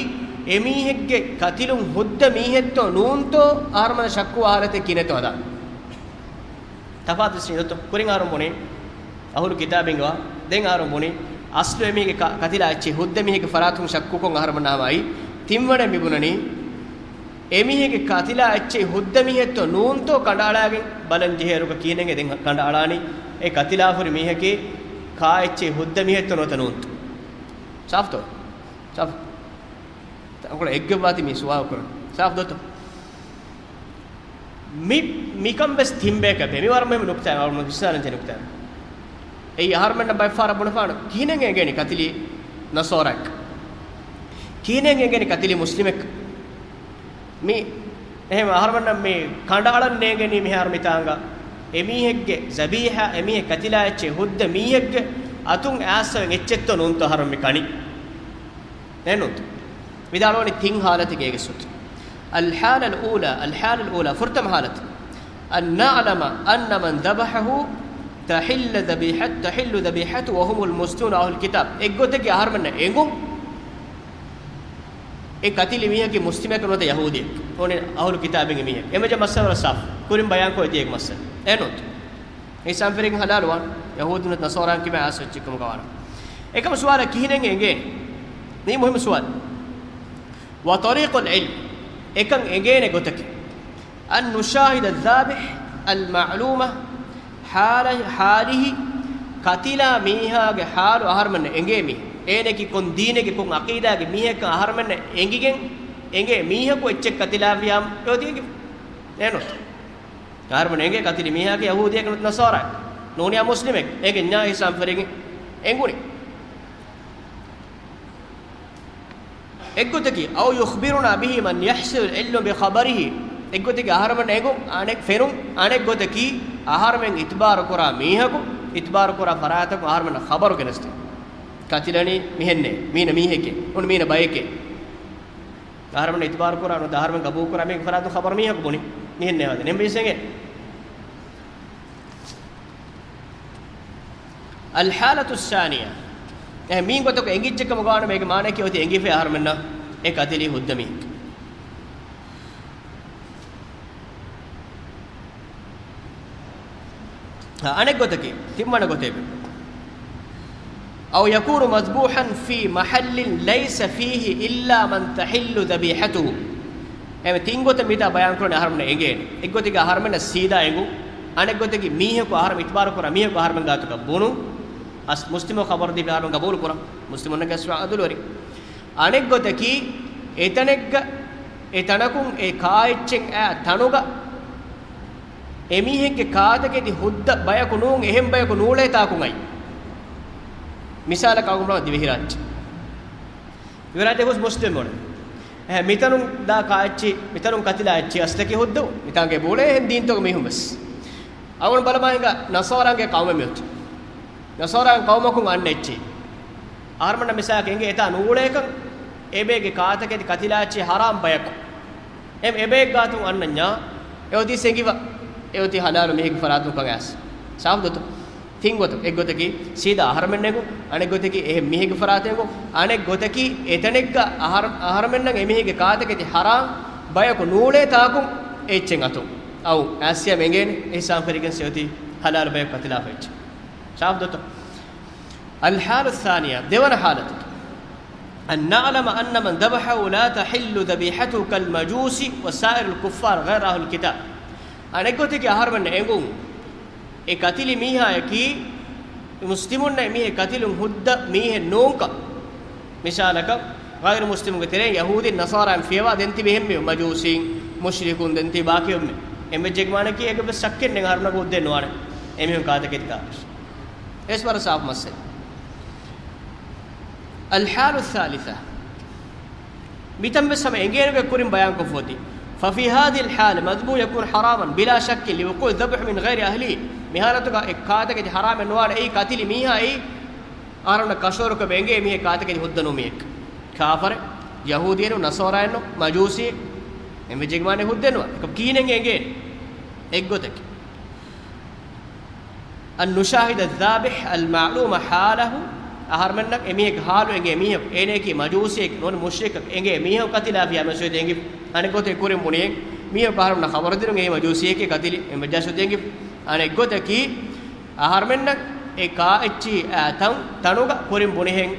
އެމީހެއްގެ ކަތިލުން ހުއްދަ މީހެއްތޯ ނޫންތޯ، އަހަރުމެން ޝައްކުވާ ހާލަތެއް ކިހިނެއްތޯ ހަދާނެ. ތަފާތު ވެސް ނިދޮތޯ؟ ކުރިން އަހަރުން ބުނީ، އަހުލު ކިތާބިންގަވާ، ދެން އަހަރުން ބުނީ، އަސްލު އެމީހެއްގެ ކަ-، ކަތިލާ އެއްޗެއް ހުއްދަ މީހެއްގެ ފަރާތުން ޝައްކުކޮށް އަހަރުމެންނާ ހަމައައި، ތިންވަނައެއް މި ބުނަނީ، އެމީހެއްގެ ކަތިލާ އެއްޗެއް ހުއްދަ މީހެއްތޯ ނޫންތޯ ކަނޑައަޅާގެން ބަލަން ޖެހޭ އިރުގަ ކިހިނެއްހޭ ދެން ކަނޑައަޅާނީ، އެ ކަތިލާފަ ހުރި މީހަކީ ކާ އެއްޗެއް ހުއްދަ މީހެއްތޯ ނުވަތަ ނޫންތޯ. ސާފުތޯ؟ ސާފު. ތަންކޮޅެއް އެއްގޮތްވާތީ މި ސުވާލު ކުރަން. ސާފު ދޮއްތޯ؟ މި، މިކަން ވެސް ތިން ބޭކަށް ބޭ. މި ވަރަށް މުހިއްމު ނުކުތާ، ވަރަށް ވިސްނާލަންޖެހޭ ނުކުތާ. އެއީ އަހަރުމެންނަށް ބައެއްފަހަރަށް ބުނެފާނެ، ކިހިނެއް އެނގޭނީ ކަތިލީ ނަޞާރާއެއް؟ ކިހިނެއް އެނގޭނީ ކަތިލީ މުސްލިމެއް؟ މި އެހެން އަހަރުމެންނަށް މި ކަނޑައަޅަން ނޭނގެނީ މިހާރު މިތާނގަ އެމީހެއްގެ ޒަބީޙާ، އެމީހެއް ކަތިލާ އެއްޗެއް ހުއްދަ މީހެއްގެ އަތުން އައިސްސަވެން އެއްޗެއްތޯ ނޫންތޯ އަހަރުމެން މި ކަނީ. އެހެންނޫންތޯ؟ ވިދާޅުވަނީ ތިން ޙާލަތެއް އޭގެ ސޫތު. الحالة الأولى، الحالة الأولى، ފުރަތަމަ ޙާލަތު. أن نعلم أن من ذبحه تحل ذبيحة، تحل ذبيحته وهم المسلمون أهل الكتاب. އެއްގޮތަކީ އަހަރުމެންނަށް އެނގުން، އެ ކަތިލި މީހަކީ މުސްލިމެއް ނުވަތަ ޔަހޫދިއެއް. އޯނި އަހުލު ކިތާބެއްގެ މީހެއް. އެމެޖަ މައްސަލަ ވަރަށް ސާފު. ކުރިން ބަޔާންކޮށް އެދިޔަ މައްސަލަ. އެހެންނޫންތޯ؟ އިސްލާމް ފިރިން ހަލާލުވާން، ޔަހޫދުން ނަޞާރާން ކިބައިން އައިސް އެއްޗެއްކަމުގަ ވާނަމަ. އެކަމަ ސުވާލަށް ކިހިނެއް އެނގޭނެ؟ މީ މުހިއްމު ސުވާލު. وطريق العلم، އެކަން އެނގޭނެ ގޮތަކީ، أن نشاهد الذابح المعلوم حال، حاله، ކަތިލާ މީހާގެ ޙާލު އަހަރުމެންނަށް އެނގޭ މީ. އޭނަކީ ކޮން ދީނެއްގެ ކޮން ޢަޤީދާގެ މީހެއްކަން އަހަރުމެންނަށް އެނގިގެން އެނގޭ މީހަކު އެއްޗެއް ކަތިލާފިޔާމަ އެއޮތީ އެނގިފި. އެހެންނޫންތޯ؟ އަހަރުމެން އެނގޭ ކަތިލި މީހާގެ ޔަހޫދިއެއް ނުވަތަ ނަޞާރާއެއް. ނޫނިއްޔާ މުސްލިމެއް. އޭގެ ންޏާ އިސްލާމް ފިރިން އެނގުނީ. އެއްގޮތަކީ، أو يخبرنا به من يحصل العلم بخبره. އެއްގޮތަކީ އަހަރުމެން އެނގުން އަނެއް ފެނުން، އަނެއްގޮތަކީ އަހަރުމެން އިތުބާރު ކުރާ މީހަކު، އިތުބާރު ކުރާ ފަރާތަކުން އަހަރުމެންނަށް ޚަބަރު ގެނެސްދޭ. ކަތިލަނީ މިހެންނޭ، މީނަ މީހެކޭ، އުނި މީނަ ބަޔެކޭ. އަހަރުމެން އިތުބާރު ކުރާ ނުވަތަ އަހަރުމެން ގަބޫލު ކުރާ މީގެ ފަރާތުން ޚަބަރު މީހަކު ބުނި. މިހެންނޭ ވާދެ. ނެންބީސެނގެ. الحالة الثانية. އެ މީން ގޮތަކު އެނގިއްޖެކަމުގާނަ މޭގެ މާނައަކީ އޮތީ އެނގިފައި އަހަރުމެންނަށް އެ ކަތިލީ ހުއްދަ މީހެއް. އަނެއްގޮތަކީ، ތިންވަނަ ގޮތެއް. أو يكون مذبوحا في محل ليس فيه إلا من تحل ذبيحته. އެމެ ތިން ގޮތަށް މިތާ ބަޔާންކުރަނީ އަހަރުމެންނަށް އެނގޭނެ. އެއްގޮތެއްގެ އަހަރުމެންނަށް ސީދާ އެނގުން، އަނެއްގޮތަކީ މީހަކު އަހަރުމެން އިތުބާރު ކުރާ މީހަކު އަހަރުމެން ގާތުގަ ބުނުން، އަސް މުސްލިމު ޚަބަރު ދީފަ އަހަރުމެން ގަބޫލު ކުރަން. މުސްލިމުންނަށް ގެސްވާ އަދުލުވެރި. އަނެއްގޮތަކީ، އެތަނެއްގަ، އެ ތަނަކުން އެ ކާއެއްޗެއް އައި ތަނުގަ، އެމީހެއްގެ ކާތަކެތި ހުއްދަ ބަޔަކު ނޫން، އެހެން ބަޔަކު ނޫޅޭ ތާކުން އައި. މިސާލަކަށް އަޅުގަނޑު ދިވެހިރާއްޖެ. ދިވެހިރާއްޖެ ހުސް މުސްލިމް ވަނީ. އެހެން މިތަނުން ދާ ކާއެއްޗި، މިތަނުން ކަތިލާ އެއްޗި އަސްލަކީ ހުއްދަ. މިތާނގެ ބޫޅޭ އެހެން ދީންތަކު މީހުން ވެސް. އަޅުގަނޑު ބަލަމާ ހިނގާ ނަޞާރާނގެ ޤައުމެއް މިއޮތީ. ނަޞާރާން ޤައުމަކުން އަންނަ އެއްޗި. އަހަރުމެންނަށް މިސާލަކަށް އެނގޭ އެތާ ނޫޅޭކަން އެބޭގެ ކާތަކެތި ކަތިލާ އެއްޗި ޙަރާމް ބަޔަކު. އެ، އެބައެއް ގާތުން އަންނަންޏާ، އެއޮތީ ސެނގިފަ، އެއޮތީ ޙަލާލު މީހެއްގެ ފަރާތުން ކަން އައިސް. ސާފު ދޯތޯ؟ ތިން ގޮތަކު. އެއް ގޮތަކީ ސީދާ އަހަރުމެން އެނގުން، އަނެއް ގޮތަކީ އެހެން މީހެއްގެ ފަރާތުން އެނގުން، އަނެއް ގޮތަކީ އެތަނެއްގަ އަހަރު، އަހަރުމެންނަށް އެމީހެއްގެ ކާތަކެތި ޙަރާމް ބަޔަކު ނޫޅޭ ތާކުން އެއްޗެއް އަތުން. އައު އައިސް އެނގޭނެ، އިހްސާން ފެރިގެން އެއޮތީ ޙަލާލު ބަޔަކު ކަތިލާފަ އެއްޗެއް. ސާފު ދޯތޯ؟ الحالة الثانية، ދެވަނަ ޙާލަތަކީ. أن نعلم أن من ذبحه لا تحل ذبيحته كالمجوس وسائر الكفار غير أهل الكتاب. އަނެއްގޮތަކީ އަހަރުމެންނަށް އެނގުން، އެ ކަތިލި މީހާޔަކީ މުސްލިމުންނަށް އެމީހެއް ކަތިލުން ހުއްދަ މީހެއް ނޫންކަން. މިސާލަކަށް، ޣައިރު މުސްލިމުންގެ ތެރެއިން ޔަހޫދީން ނަޞާރާއިން ފިޔަވާ ދެން ތިބި އެހެންމެ މަޖޫސީން، މުޝްރިކުން ދެން ތިބި ބާކީ އެހެންމެ. އެންމެ ޖެގްމާނަކީ އޭގެ ވެސް ޝައްކެއް ނެތް އަހަރުމެންނަކަށް ހުއްދައެއް ނުވާނެ. އެމީހުން ކާތަކެތި ކާފަރު. އެސް ވަރަށް ސާފު މައްސަލަ. الحالة الثالثة. މިތަން ވެސް ހަމަ އެނގޭނެގޮތް ކުރިން ބަޔާންކޮށްފަ އޮތީ. ففي هذه الحالة المذبوح يكون حراما بلا شك لوقوع الذبح من غير أهله. މި ޙާލަތުގަ އެ ކާތަކެތި ޙަރާމެއް ނުވާނެ. އެއީ ކަތިލި މީހާ އެއީ އަހަރުންނަށް ކަށަވަރުކޮށް އެނގޭ މީހެއް ކާތަކެތި ހުއްދަ ނޫން މީހެއް. ކާފަރެއް، ޔަހޫދިއެއް ނޫން، ނަޞާރާއެއް ނޫން، މަޖޫސީއެއް. އެންމެ ޖެގްމާނެއް ހުއްދައެއް ނުވާނެ. އެކަމަ ކިހިނެއް އެނގޭނެ؟ އެއްގޮތަކީ. أن نشاهد الذابح المعلوم حاله، އަހަރުމެންނަށް އެމީހެއްގެ ޙާލު އެނގޭ މީހަކު، އޭނައަކީ މަޖޫސީއެއް ނޫނީ މުޝްރިކަކު އެނގޭ މީހަކު ކަތިލާފިޔާ މެސެޖް އެނގި، އަނެއްގޮތެއް ކުރިން ބުނިއެއް މީހަކު އަހަރުމެންނަށް ޚަބަރު ދިނުން އެއީ މަޖޫސީއެކޭ ކަތިލި އެންމެ ޖާ ޝުއްދަ އެނގި. އަނެއްގޮތަކީ އަހަރުމެންނަށް އެ ކާ އެއްޗި އައި ތަން، ތަނުގަ ކުރިން ބުނިހެން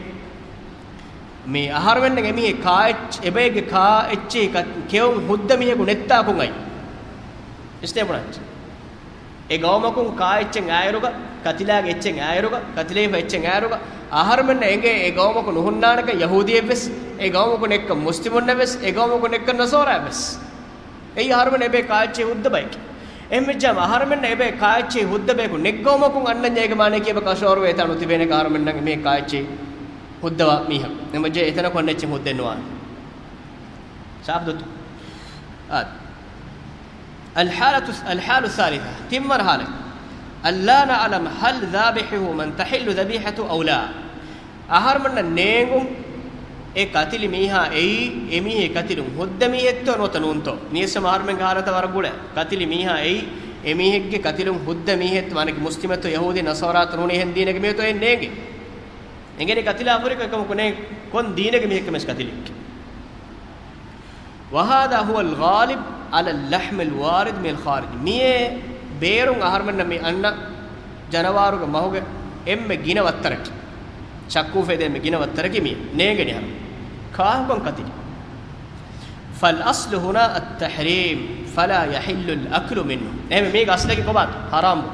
މި އަހަރުމެންނަށް އެމީހެއް ކާ އެއްޗި، އެބައެއްގެ ކާ އެއްޗި ކެއުން ހުއްދަ މީހަކު ނެއްތާކުން އައި. އިސްނޭ ބުނާ އެއްޗެއް. އެ ގައުމަކުން ކާ އެއްޗެއް އާއިރުގަ، ކަތިލާގެ އެއްޗެއް އާއިރުގަ، ކަތިލެވިފަ އެއްޗެއް އާއިރުގަ، އަހަރުމެންނަށް އެނގޭ އެ ގައުމަކު ނުހުންނާނެކަން ޔަހޫދީއެއްވެސް، އެ ގައުމަކު ނެއްކަން މުސްލިމުންނެއްވެސް، އެ ގައުމަކު ނެއްކަން ނަޞާރާއެއްވެސް. އެއީ އަހަރުމެން އެބޭ ކާއެއްޗެއް ހުއްދަ ބަޔަކީ. އެހެންވެއްޖާމަ އަހަރުމެންނަށް އެބޭ ކާއެއްޗެއް ހުއްދަ ބަޔަކު ނެއްގައުމަކުން އަންނަންޏާ އޭގެ މާނައަކީ އެބަ ކަށަވަރުވޭ އެތާ ނުތިބޭނެ އަހަރުމެންނަށް އެމީހެއް ކާއެއްޗެއް ހުއްދަވާ މީހަކު. އެހެންވެއްޖެ އެތަނަކު އަންނަ އެއްޗެއް ހުއްދައެއް ނުވާނެ. ސާފު ދޯތޯ؟ އާ. الحالة، الحالة الثالثة، ތިންވަނަ ހާލަތް، ألا نعلم هل ذابحه من تحل ذبيحته أو لا. އަހަރުމެންނަށް ނޭނގުން އެ ކަތިލި މީހާ އެއީ، އެ މީހެއް ކަތިލުން ހުއްދަ މީހެއްތޯ ނުވަތަ ނޫންތޯ؟ މީސް ހަމަ އަހަރުމެންގެ ހާލަތަށް ވަރަށް ގުޅޭ. ކަތިލި މީހާ އެއީ، އެ މީހެއްގެ ކަތިލުން ހުއްދަ މީހެއްތޯ؟ މާނައަކީ މުސްލިމެއްތޯ ޔަހޫދީ ނަޞާރާތޯ ނޫނީ އެހެން ދީނެއްގެ މީހެއްތޯ އެހެން ނޭނގެ. އެނގެނީ ކަތިލާ ފުރިކޮށް އެކަމަކު ނޭނގެ ކޮން ދީނެއްގެ މީހެއްކަމެސް ކަތިލެއް. وهذا هو الغالب على اللحم الوارد من الخارج. މިއޭ ބޭރުން އަހަރުމެންނަށް މި އަންނަ ޖަނަވާރުގެ މަހުގެ އެންމެ ގިނަ ވައްތަރަކީ، ޝައްކުވެފަ އެދޭ އެންމެ ގިނަ ވައްތަރަކީ މިއޭ. ނޭނގެނީ އަހަރު ކާކުކަން ކަތިލި. فالأصل هنا التحريم فلا يحل الأكل منه. އެހެންވެ މީގެ އަސްލަކީ ކޮބާތޯ؟ ހަރާމް.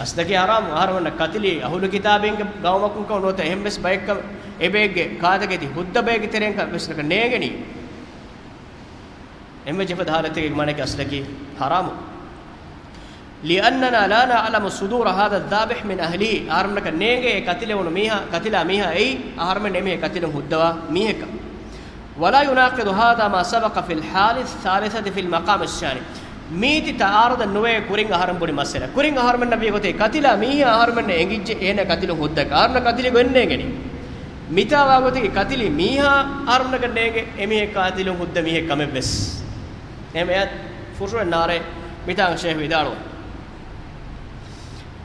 އަސްލަކީ ހަރާމް. އަހަރުމެންނަށް ކަތިލީ އަހުލު ކިތާބީންގެ ގައުމަކުން ކަމަށް ނުވަތަ އެހެން ވެސް ބައެއްކަމަށް އެބައެއްގެ ކާތަކެތި ހުއްދަ ބައެއްގެ ތެރެއިން ކަމަށް ވެސް ނޭނގެނީ. އެންމެ ޖެހިފަދަ ހާލަތެއްގެ މާނައަކީ އަސްލަކީ ހަރާމު. لأننا لا نعلم صدور هذا الذابح من أهله. އަހަރުމެންނަކަށް ނޭނގޭ އެ ކަތިލެވުނު މީހާ، ކަތިލާ މީހާ އެއީ އަހަރުމެން އެމީހެއް ކަތިލުން ހުއްދަވާ މީހެއްކަން. ولا يناقض هذا ما سبق في الحال الثالثة في المقام الثاني. މީތި ތަޢާރުޟެއް ނުވޭ ކުރިން އަހަރެން ބުނި މައްސަލަ. ކުރިން އަހަރުމެންނަށް ވީ ގޮތެއް، ކަތިލާ މީހާ އަހަރުމެންނަށް އެނގިއްޖެ އޭނަ ކަތިލުން ހުއްދަކަށް. އަހަރުމެންނަށް ކަތިލީ ގޮތް ނޭނގެނީ. މިތާ ވާގޮތަކީ ކަތިލީ މީހާ އަހަރުމެންނަކަށް ނޭނގެ އެމީހެއް ކަތިލުން ހުއްދަ މީހެއް ކަމެއް ވެސް. އެހެން އެއަށް ފުށުއެއް ނާރޭ މިތާނގަ ޝޭޚް ވިދާޅުވަނީ.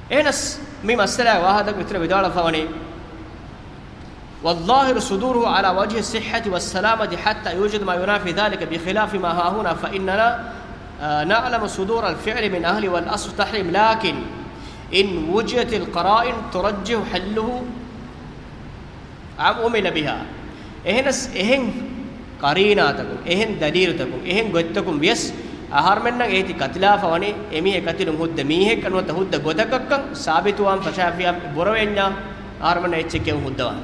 އެހެނަސް މި މައްސަލާގެ ވާހަކަ ދައްކަން އިތުރަށް ވިދާޅުވެފަވަނީ، والظاهر صدوره على وجه الصحة والسلامة حتى يوجد ما ينافي ذلك بخلاف ما هاهنا فإننا، آه، نعلم صدور الفعل من أهله والأصل تحريم لكن إن وجدت القرائن ترجح حله عمل بها. އެހެނަސް އެހެން ޤަރީނާތަކުން، އެހެން ދަލީލުތަކުން، އެހެން ގޮތްތަކުން ވިޔަސް އަހަރުމެންނަށް އޭތި ކަތިލާފަ ވަނީ އެމީހެއް ކަތިލުން ހުއްދަ މީހެއްކަން ނުވަތަ ހުއްދަ ގޮތަކަށްކަން ސާބިތުވާން ފަށާފިޔާ ބުރަވެންޏާ އަހަރުމެންނަށް އެއްޗެއް ކެއުން ހުއްދަވާނެ.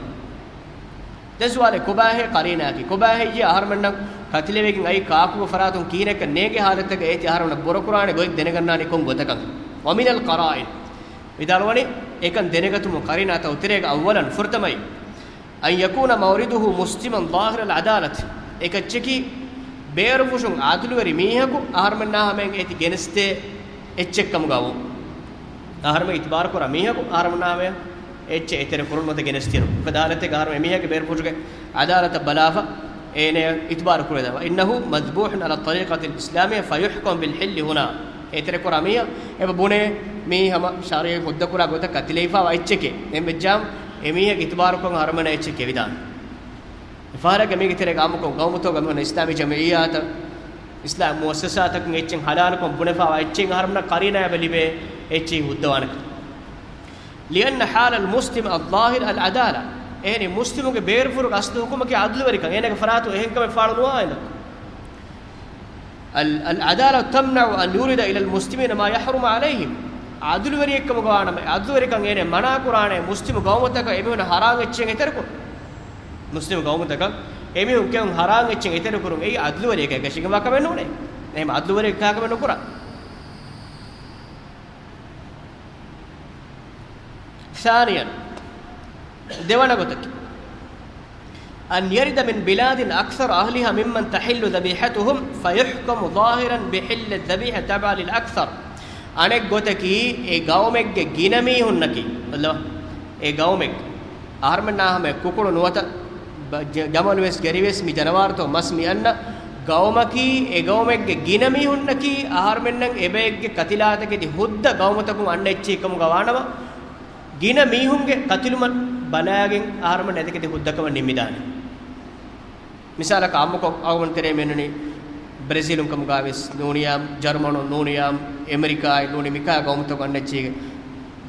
ދެން ސުވާލެއް، ކޮބާހޭ ޤަރީނާއަކީ؟ ކޮބާހެއްޔޭ އަހަރުމެންނަށް ކަތިލެވިގެން އައި ކާކުގެ ފަރާތުން ކިހިނެއްކަން ނޭނގޭ ހާލަތަކަށް އޭތި އަހަރުމެންނަށް ބުރަކުރާނެ ގޮތް ދެނެގަންނާނީ ކޮން ގޮތަކަށް؟ ومن القرائن. ވިދާޅުވަނީ، އެކަން ދެނެގަތުމުގެ ޤަރީނާތައް ތެރޭގަ أولاً، ފުރަތަމައި، أن يكون مورده مسلماً ظاهر العدالة. އެކައްޗަކީ، ބޭރުފުށުން ޢަދުލުވެރި މީހަކު އަހަރުމެންނާ ހަމައިން އޭތި ގެނެސްދޭ އެއްޗެއްކަމުގަ ވުން. އަހަރުމެން އިތުބާރުކުރާ މީހަކު އަހަރުމެންނާ ހަމައިން އެއްޗެއް އެތެރެކުރުން ނުވަތަ ގެނެސްދިނުން. އެފަދަ ހާލަތެއްގަ އަހަރުމެން އެމީހާގެ ބޭރުފުށުގެ ޢަދާލަތަށް ބަލާފަ، އޭނަޔަށް އިތުބާރު ކުރެވޭ. وإنه مذبوح على الطريقة الإسلامية فيحكم بالحل هنا. އެތެރެކުރާ މީހާ އެބަ ބުނޭ މީ ހަމަ ޝަރީޢަތް ހުއްދަކުރާ ގޮތަށް ކަތިލެވިފައިވާ އެއްޗެކޭ. އެހެންވެއްޖާމަ އެމީހެއްގެ އިތުބާރުކޮށް އަހަރުމެންނަށް އެއްޗެއް ކެވިދާނެ. އެފަހަރަކަށް މީގެ ތެރޭގަ އާއްމުކޮށް ގައުމުތަކުގަ މިހުން އިސްލާމީ ޖަމިއްޔާތައް، އިސްލާމް މުއައްސަސާތަކުން އެއްޗެއް ހަލާލުކޮށް ބުނެފައިވާ އެއްޗެއް އަހަރުމެންނަށް ޤަރީނާ އެބަ ލިބޭ އެއްޗެއް ހުއްދަވާނެ. لأن حال المسلم الظاهر العدالة. އެހެނީ މުސްލިމުގެ ބޭރުފުށުގެ އަސްލު ޙުކުމަކީ ޢަދުލުވެރިކަން. އޭނަގެ ފަރާތުން އެހެން ކަމެއް ފާޅު ނުވާ އިނދަ. ال-، العدالة تمنع أن يورد إلى المسلمين ما يحرم عليهم. ޢަދުލުވެރިއެއްކަމުގަ ވާނަމަ، ޢަދުލުވެރިކަން އޭނަ މަނާ ކުރާނެ މުސްލިމު ގައުމުތަކަށް އެމީހުން ޙަރާމް އެއްޗެއް އެތެރެކުރުން. މުސްލިމު ގައުމުތަކަށް އެމީހުން ކެއުން ޙަރާމް އެއްޗެއް އެތެރެކުރުން. އެއީ ޢަދުލުވެރިއެއްގެ ކަށިގެންވާ ކަމެއް ނޫނޭ. އެހެން ޢަދުލުވެރިއެއް ކާކަމެއް ނުކުރާ. ثانياً، ދެވަނަ ގޮތަކީ، أن يرد من بلاد أكثر أهلها ممن تحل ذبيحتهم فيحكم ظاهراً بحل الذبيحة تبعاً للأكثر. އަނެއް ގޮތަކީ، އެ ގައުމެއްގެ ގިނަ މީހުންނަކީ، އެ ގައުމެއް އަހަރުމެންނާ ހަމަ ކުކުޅު ނުވަތަ ބަ-، ޖަ-، ޖަމަލުވެސް ގެރިވެސް މި ޖަނަވާރުތައް މަސް މި އަންނަ ގައުމަކީ، އެ ގައުމެއްގެ ގިނަ މީހުންނަކީ އަހަރުމެންނަށް އެބައެއްގެ ކަތިލާތަކެތި ހުއްދަ ގައުމުތަކުން އަންނަ އެއްޗެއް ކަމުގަ ވާނަމަ، ގިނަ މީހުންގެ ކަތިލުމަށް ބަލާގެން އަހަރުމެން އެތަކެތި ހުއްދަކަމަށް ނިންމިދާނެ. މިސާލަކަށް އާއްމުކޮށް އަޅުގަނޑު ތެރޭ މިއަންނަނީ ބްރެޒިލުން ކަމުގައިވެސް ނޫނިޔާ، ޖަރުމަނުން ނޫނިޔާ، އެމެރިކާއިން ނޫނީ މިކާ ގައުމުތަކުން އަންނަ އެއްޗެއް.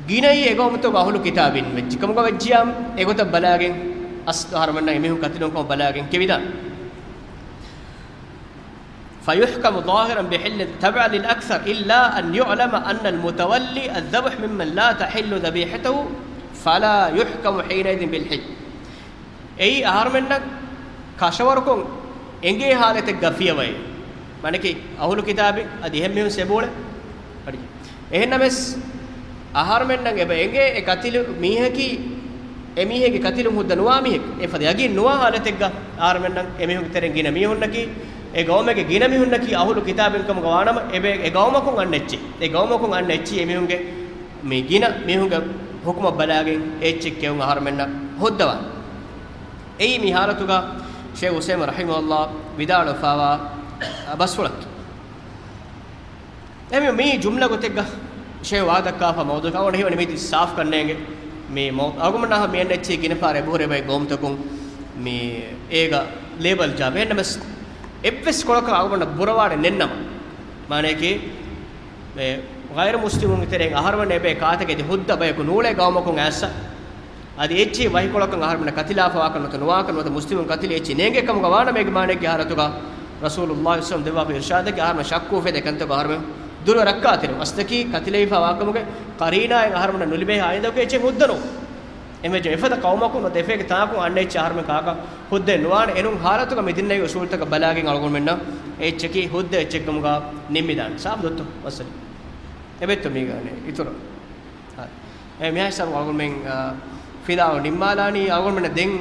ގިނައީ އެ ގައުމުތަކު އަހުލު ކިތާބީން ވެއްޖެ ކަމުގަ ވެއްޖިޔާ، އެގޮތަށް ބަލާގެން އަސްލު އަހަރުމެންނަށް އެމީހުން ކަތިލުން ކަމަށް ބަލާގެން ކެވިދާނެ. فيحكم ظاهراً بحل تبعاً للأكثر إلا أن يعلم أن المتولي الذبح ممن لا تحل ذبيحته فلا يحكم حينئذ بالحل. އެއީ އަހަރުމެންނަށް ކަށަވަރުކޮށް އެނގޭ ހާލަތެއްގަ ފިޔަވައި. މާނައަކީ އަހުލު ކިތާބިން އަދި އެހެން މީހުން ސެބޯޅެ. އެހެންނަމަވެސް، އަހަރުމެންނަށް އެބަ އެނގޭ އެ ކަތިލު މީހަކީ، އެ މީހެއްގެ ކަތިލުން ހުއްދަ ނުވާ މީހެއް. އެފަދަ ޔަގީން ނުވާ ހާލަތެއްގަ އަހަރުމެންނަށް އެމީހުންގެ ތެރެއިން ގިނަ މީހުންނަކީ އެ ގައުމެއްގެ ގިނަ މީހުންނަކީ އަހުލު ކިތާބުން ކަމުގަ ވާނަމަ، އެބޭ އެ ގައުމަކުން އަންނަ އެއްޗެއް، އެ ގައުމަކުން އަންނަ އެއްޗިހި އެމީހުންގެ މި ގިނަ މީހުންގެ ހުކުމަށް ބަލާގެން އެ އެއްޗެއް ކެއުން އަހަރުމެންނަށް ހުއްދަވާނެ. އެއީ މި ޙާލަތުގަ ޝޭޚް ޢުސައިމީން ރަޙިމަހުﷲ ވިދާޅުވެފައިވާ ބަސްފުޅަކީ. އެމި މި ޖުމްލަ ގޮތެއްގަ ޝޭޚް ވާދަކާފަ މައުޟޫޢަކަށް އަޅުގަނޑު ހީވަނީ މީތި ސާފު ކަންނޭނގެ. މި މައު-، އަޅުގަނޑުމެންނާ މި އަންނަ އެއްޗިހި ގިނަ ފަހަރަށް އެބަހުރި ބައެއް ގައުމުތަކުން މި އޭގަ ލޭބަލް ޖާ ބޭންނަމަސް އެއްވެސް ކޮޅަކަށް އަޅުގަނޑަށް ބުރަވާނެ ނެންނަމަ، މާނަޔަކީ، އެ، ޣައިރު މުސްލިމުންގެ ތެރެއިން އަހަރުމެން އެބޭ ކާތަކެތި ހުއްދަ ބަޔަކު ނޫޅޭ ގައުމަކުން އައިސް، އަދި އެއްޗިހި ވަހިކޮޅަކަށް އަހަރުމެންނަށް ކަތިލާފަ ވާކަށް ނުވަތަ ނުވާކަށް ނުވަތަ މުސްލިމުން ކަތިލި އެއްޗިހި ނޭނގޭ ކަމުގަ ވާނަމަ އޭގެ މާނަޔަކީ ޙާލަތުގަ ރަސޫލުﷲ ޞައްލަﷲު ޢަލައިހި ވަސައްލަމް ދެއްވާފަ އިރުޝާދަކީ އަހަރުމެން ޝައްކު އުފެދޭ ކަންތަކުގަ އަހަރުމެން ދުރުވެ ރައްކާތެރިވުން. އަސްލަކީ ކަތިލެވިފަ ވާކަމުގެ ޤަރީނާއެއް އަހަރުމެންނަށް ނުލިބޭ އާއިންދަކު އެއްޗެއް ހުއްދަ ނޫން. އެހެންވެއްޖެ އެފަދަ ޤައުމަކުން ނުވަތަ އެފަދަ ތާކުން އަންނަ އެއްޗެއް އަހަރުމެން ކާކަށް ހުއްދައެއް ނުވާނެ. އެނޫން ޙާލަތުގަ މި ދިންނެވި އުޞޫލުތަކަށް ބަލާގެން އަޅުގަނޑުމެންނަށް އެ އެއްޗަކީ ހުއްދަ އެއްޗެއް ކަމުގަ ނިންމިދާނެ. ސާފު ދޮއްތޯ މައްސަލަ؟ އެބައޮތްތޯ މީގަ އިތުރަށް؟ އެ މިހާ ހިސާބުން އަޅުގަނޑުމެން، އާ، ފިލާވަޅު ނިންމާލާނީ. އަޅުގަނޑުމެންނަށް ދެން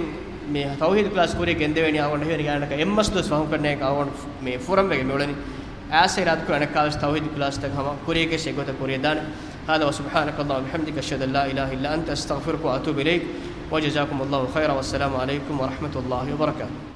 މި ތައުޙީދު ކްލާސް ކުރިއަށް ގެންދެވޭނީ އަޅުގަނޑަށް ހީވަނީ ގާތްގަނޑަކަށް އެއްމަސް ދުވަސް ފަހުން ކަންނޭނގެ އަޅުގަނޑު މި ފުރަންވެގެން މިއުޅެނީ. އައިސް އިރާދަކުރެ އަނެއްކާވެސް ތައުޙީދު ކްލާސްތައް ހަމަ ކުރިޔަށް އެއްގޮތަށް ކުރިޔަށް ދާނެ. هذا وسبحانك اللهم وبحمدك، أشهد أن لا إله إلا أنت، أستغفرك وأتوب إليك، وجزاكم الله خيرا، والسلام عليكم ورحمة الله وبركاته.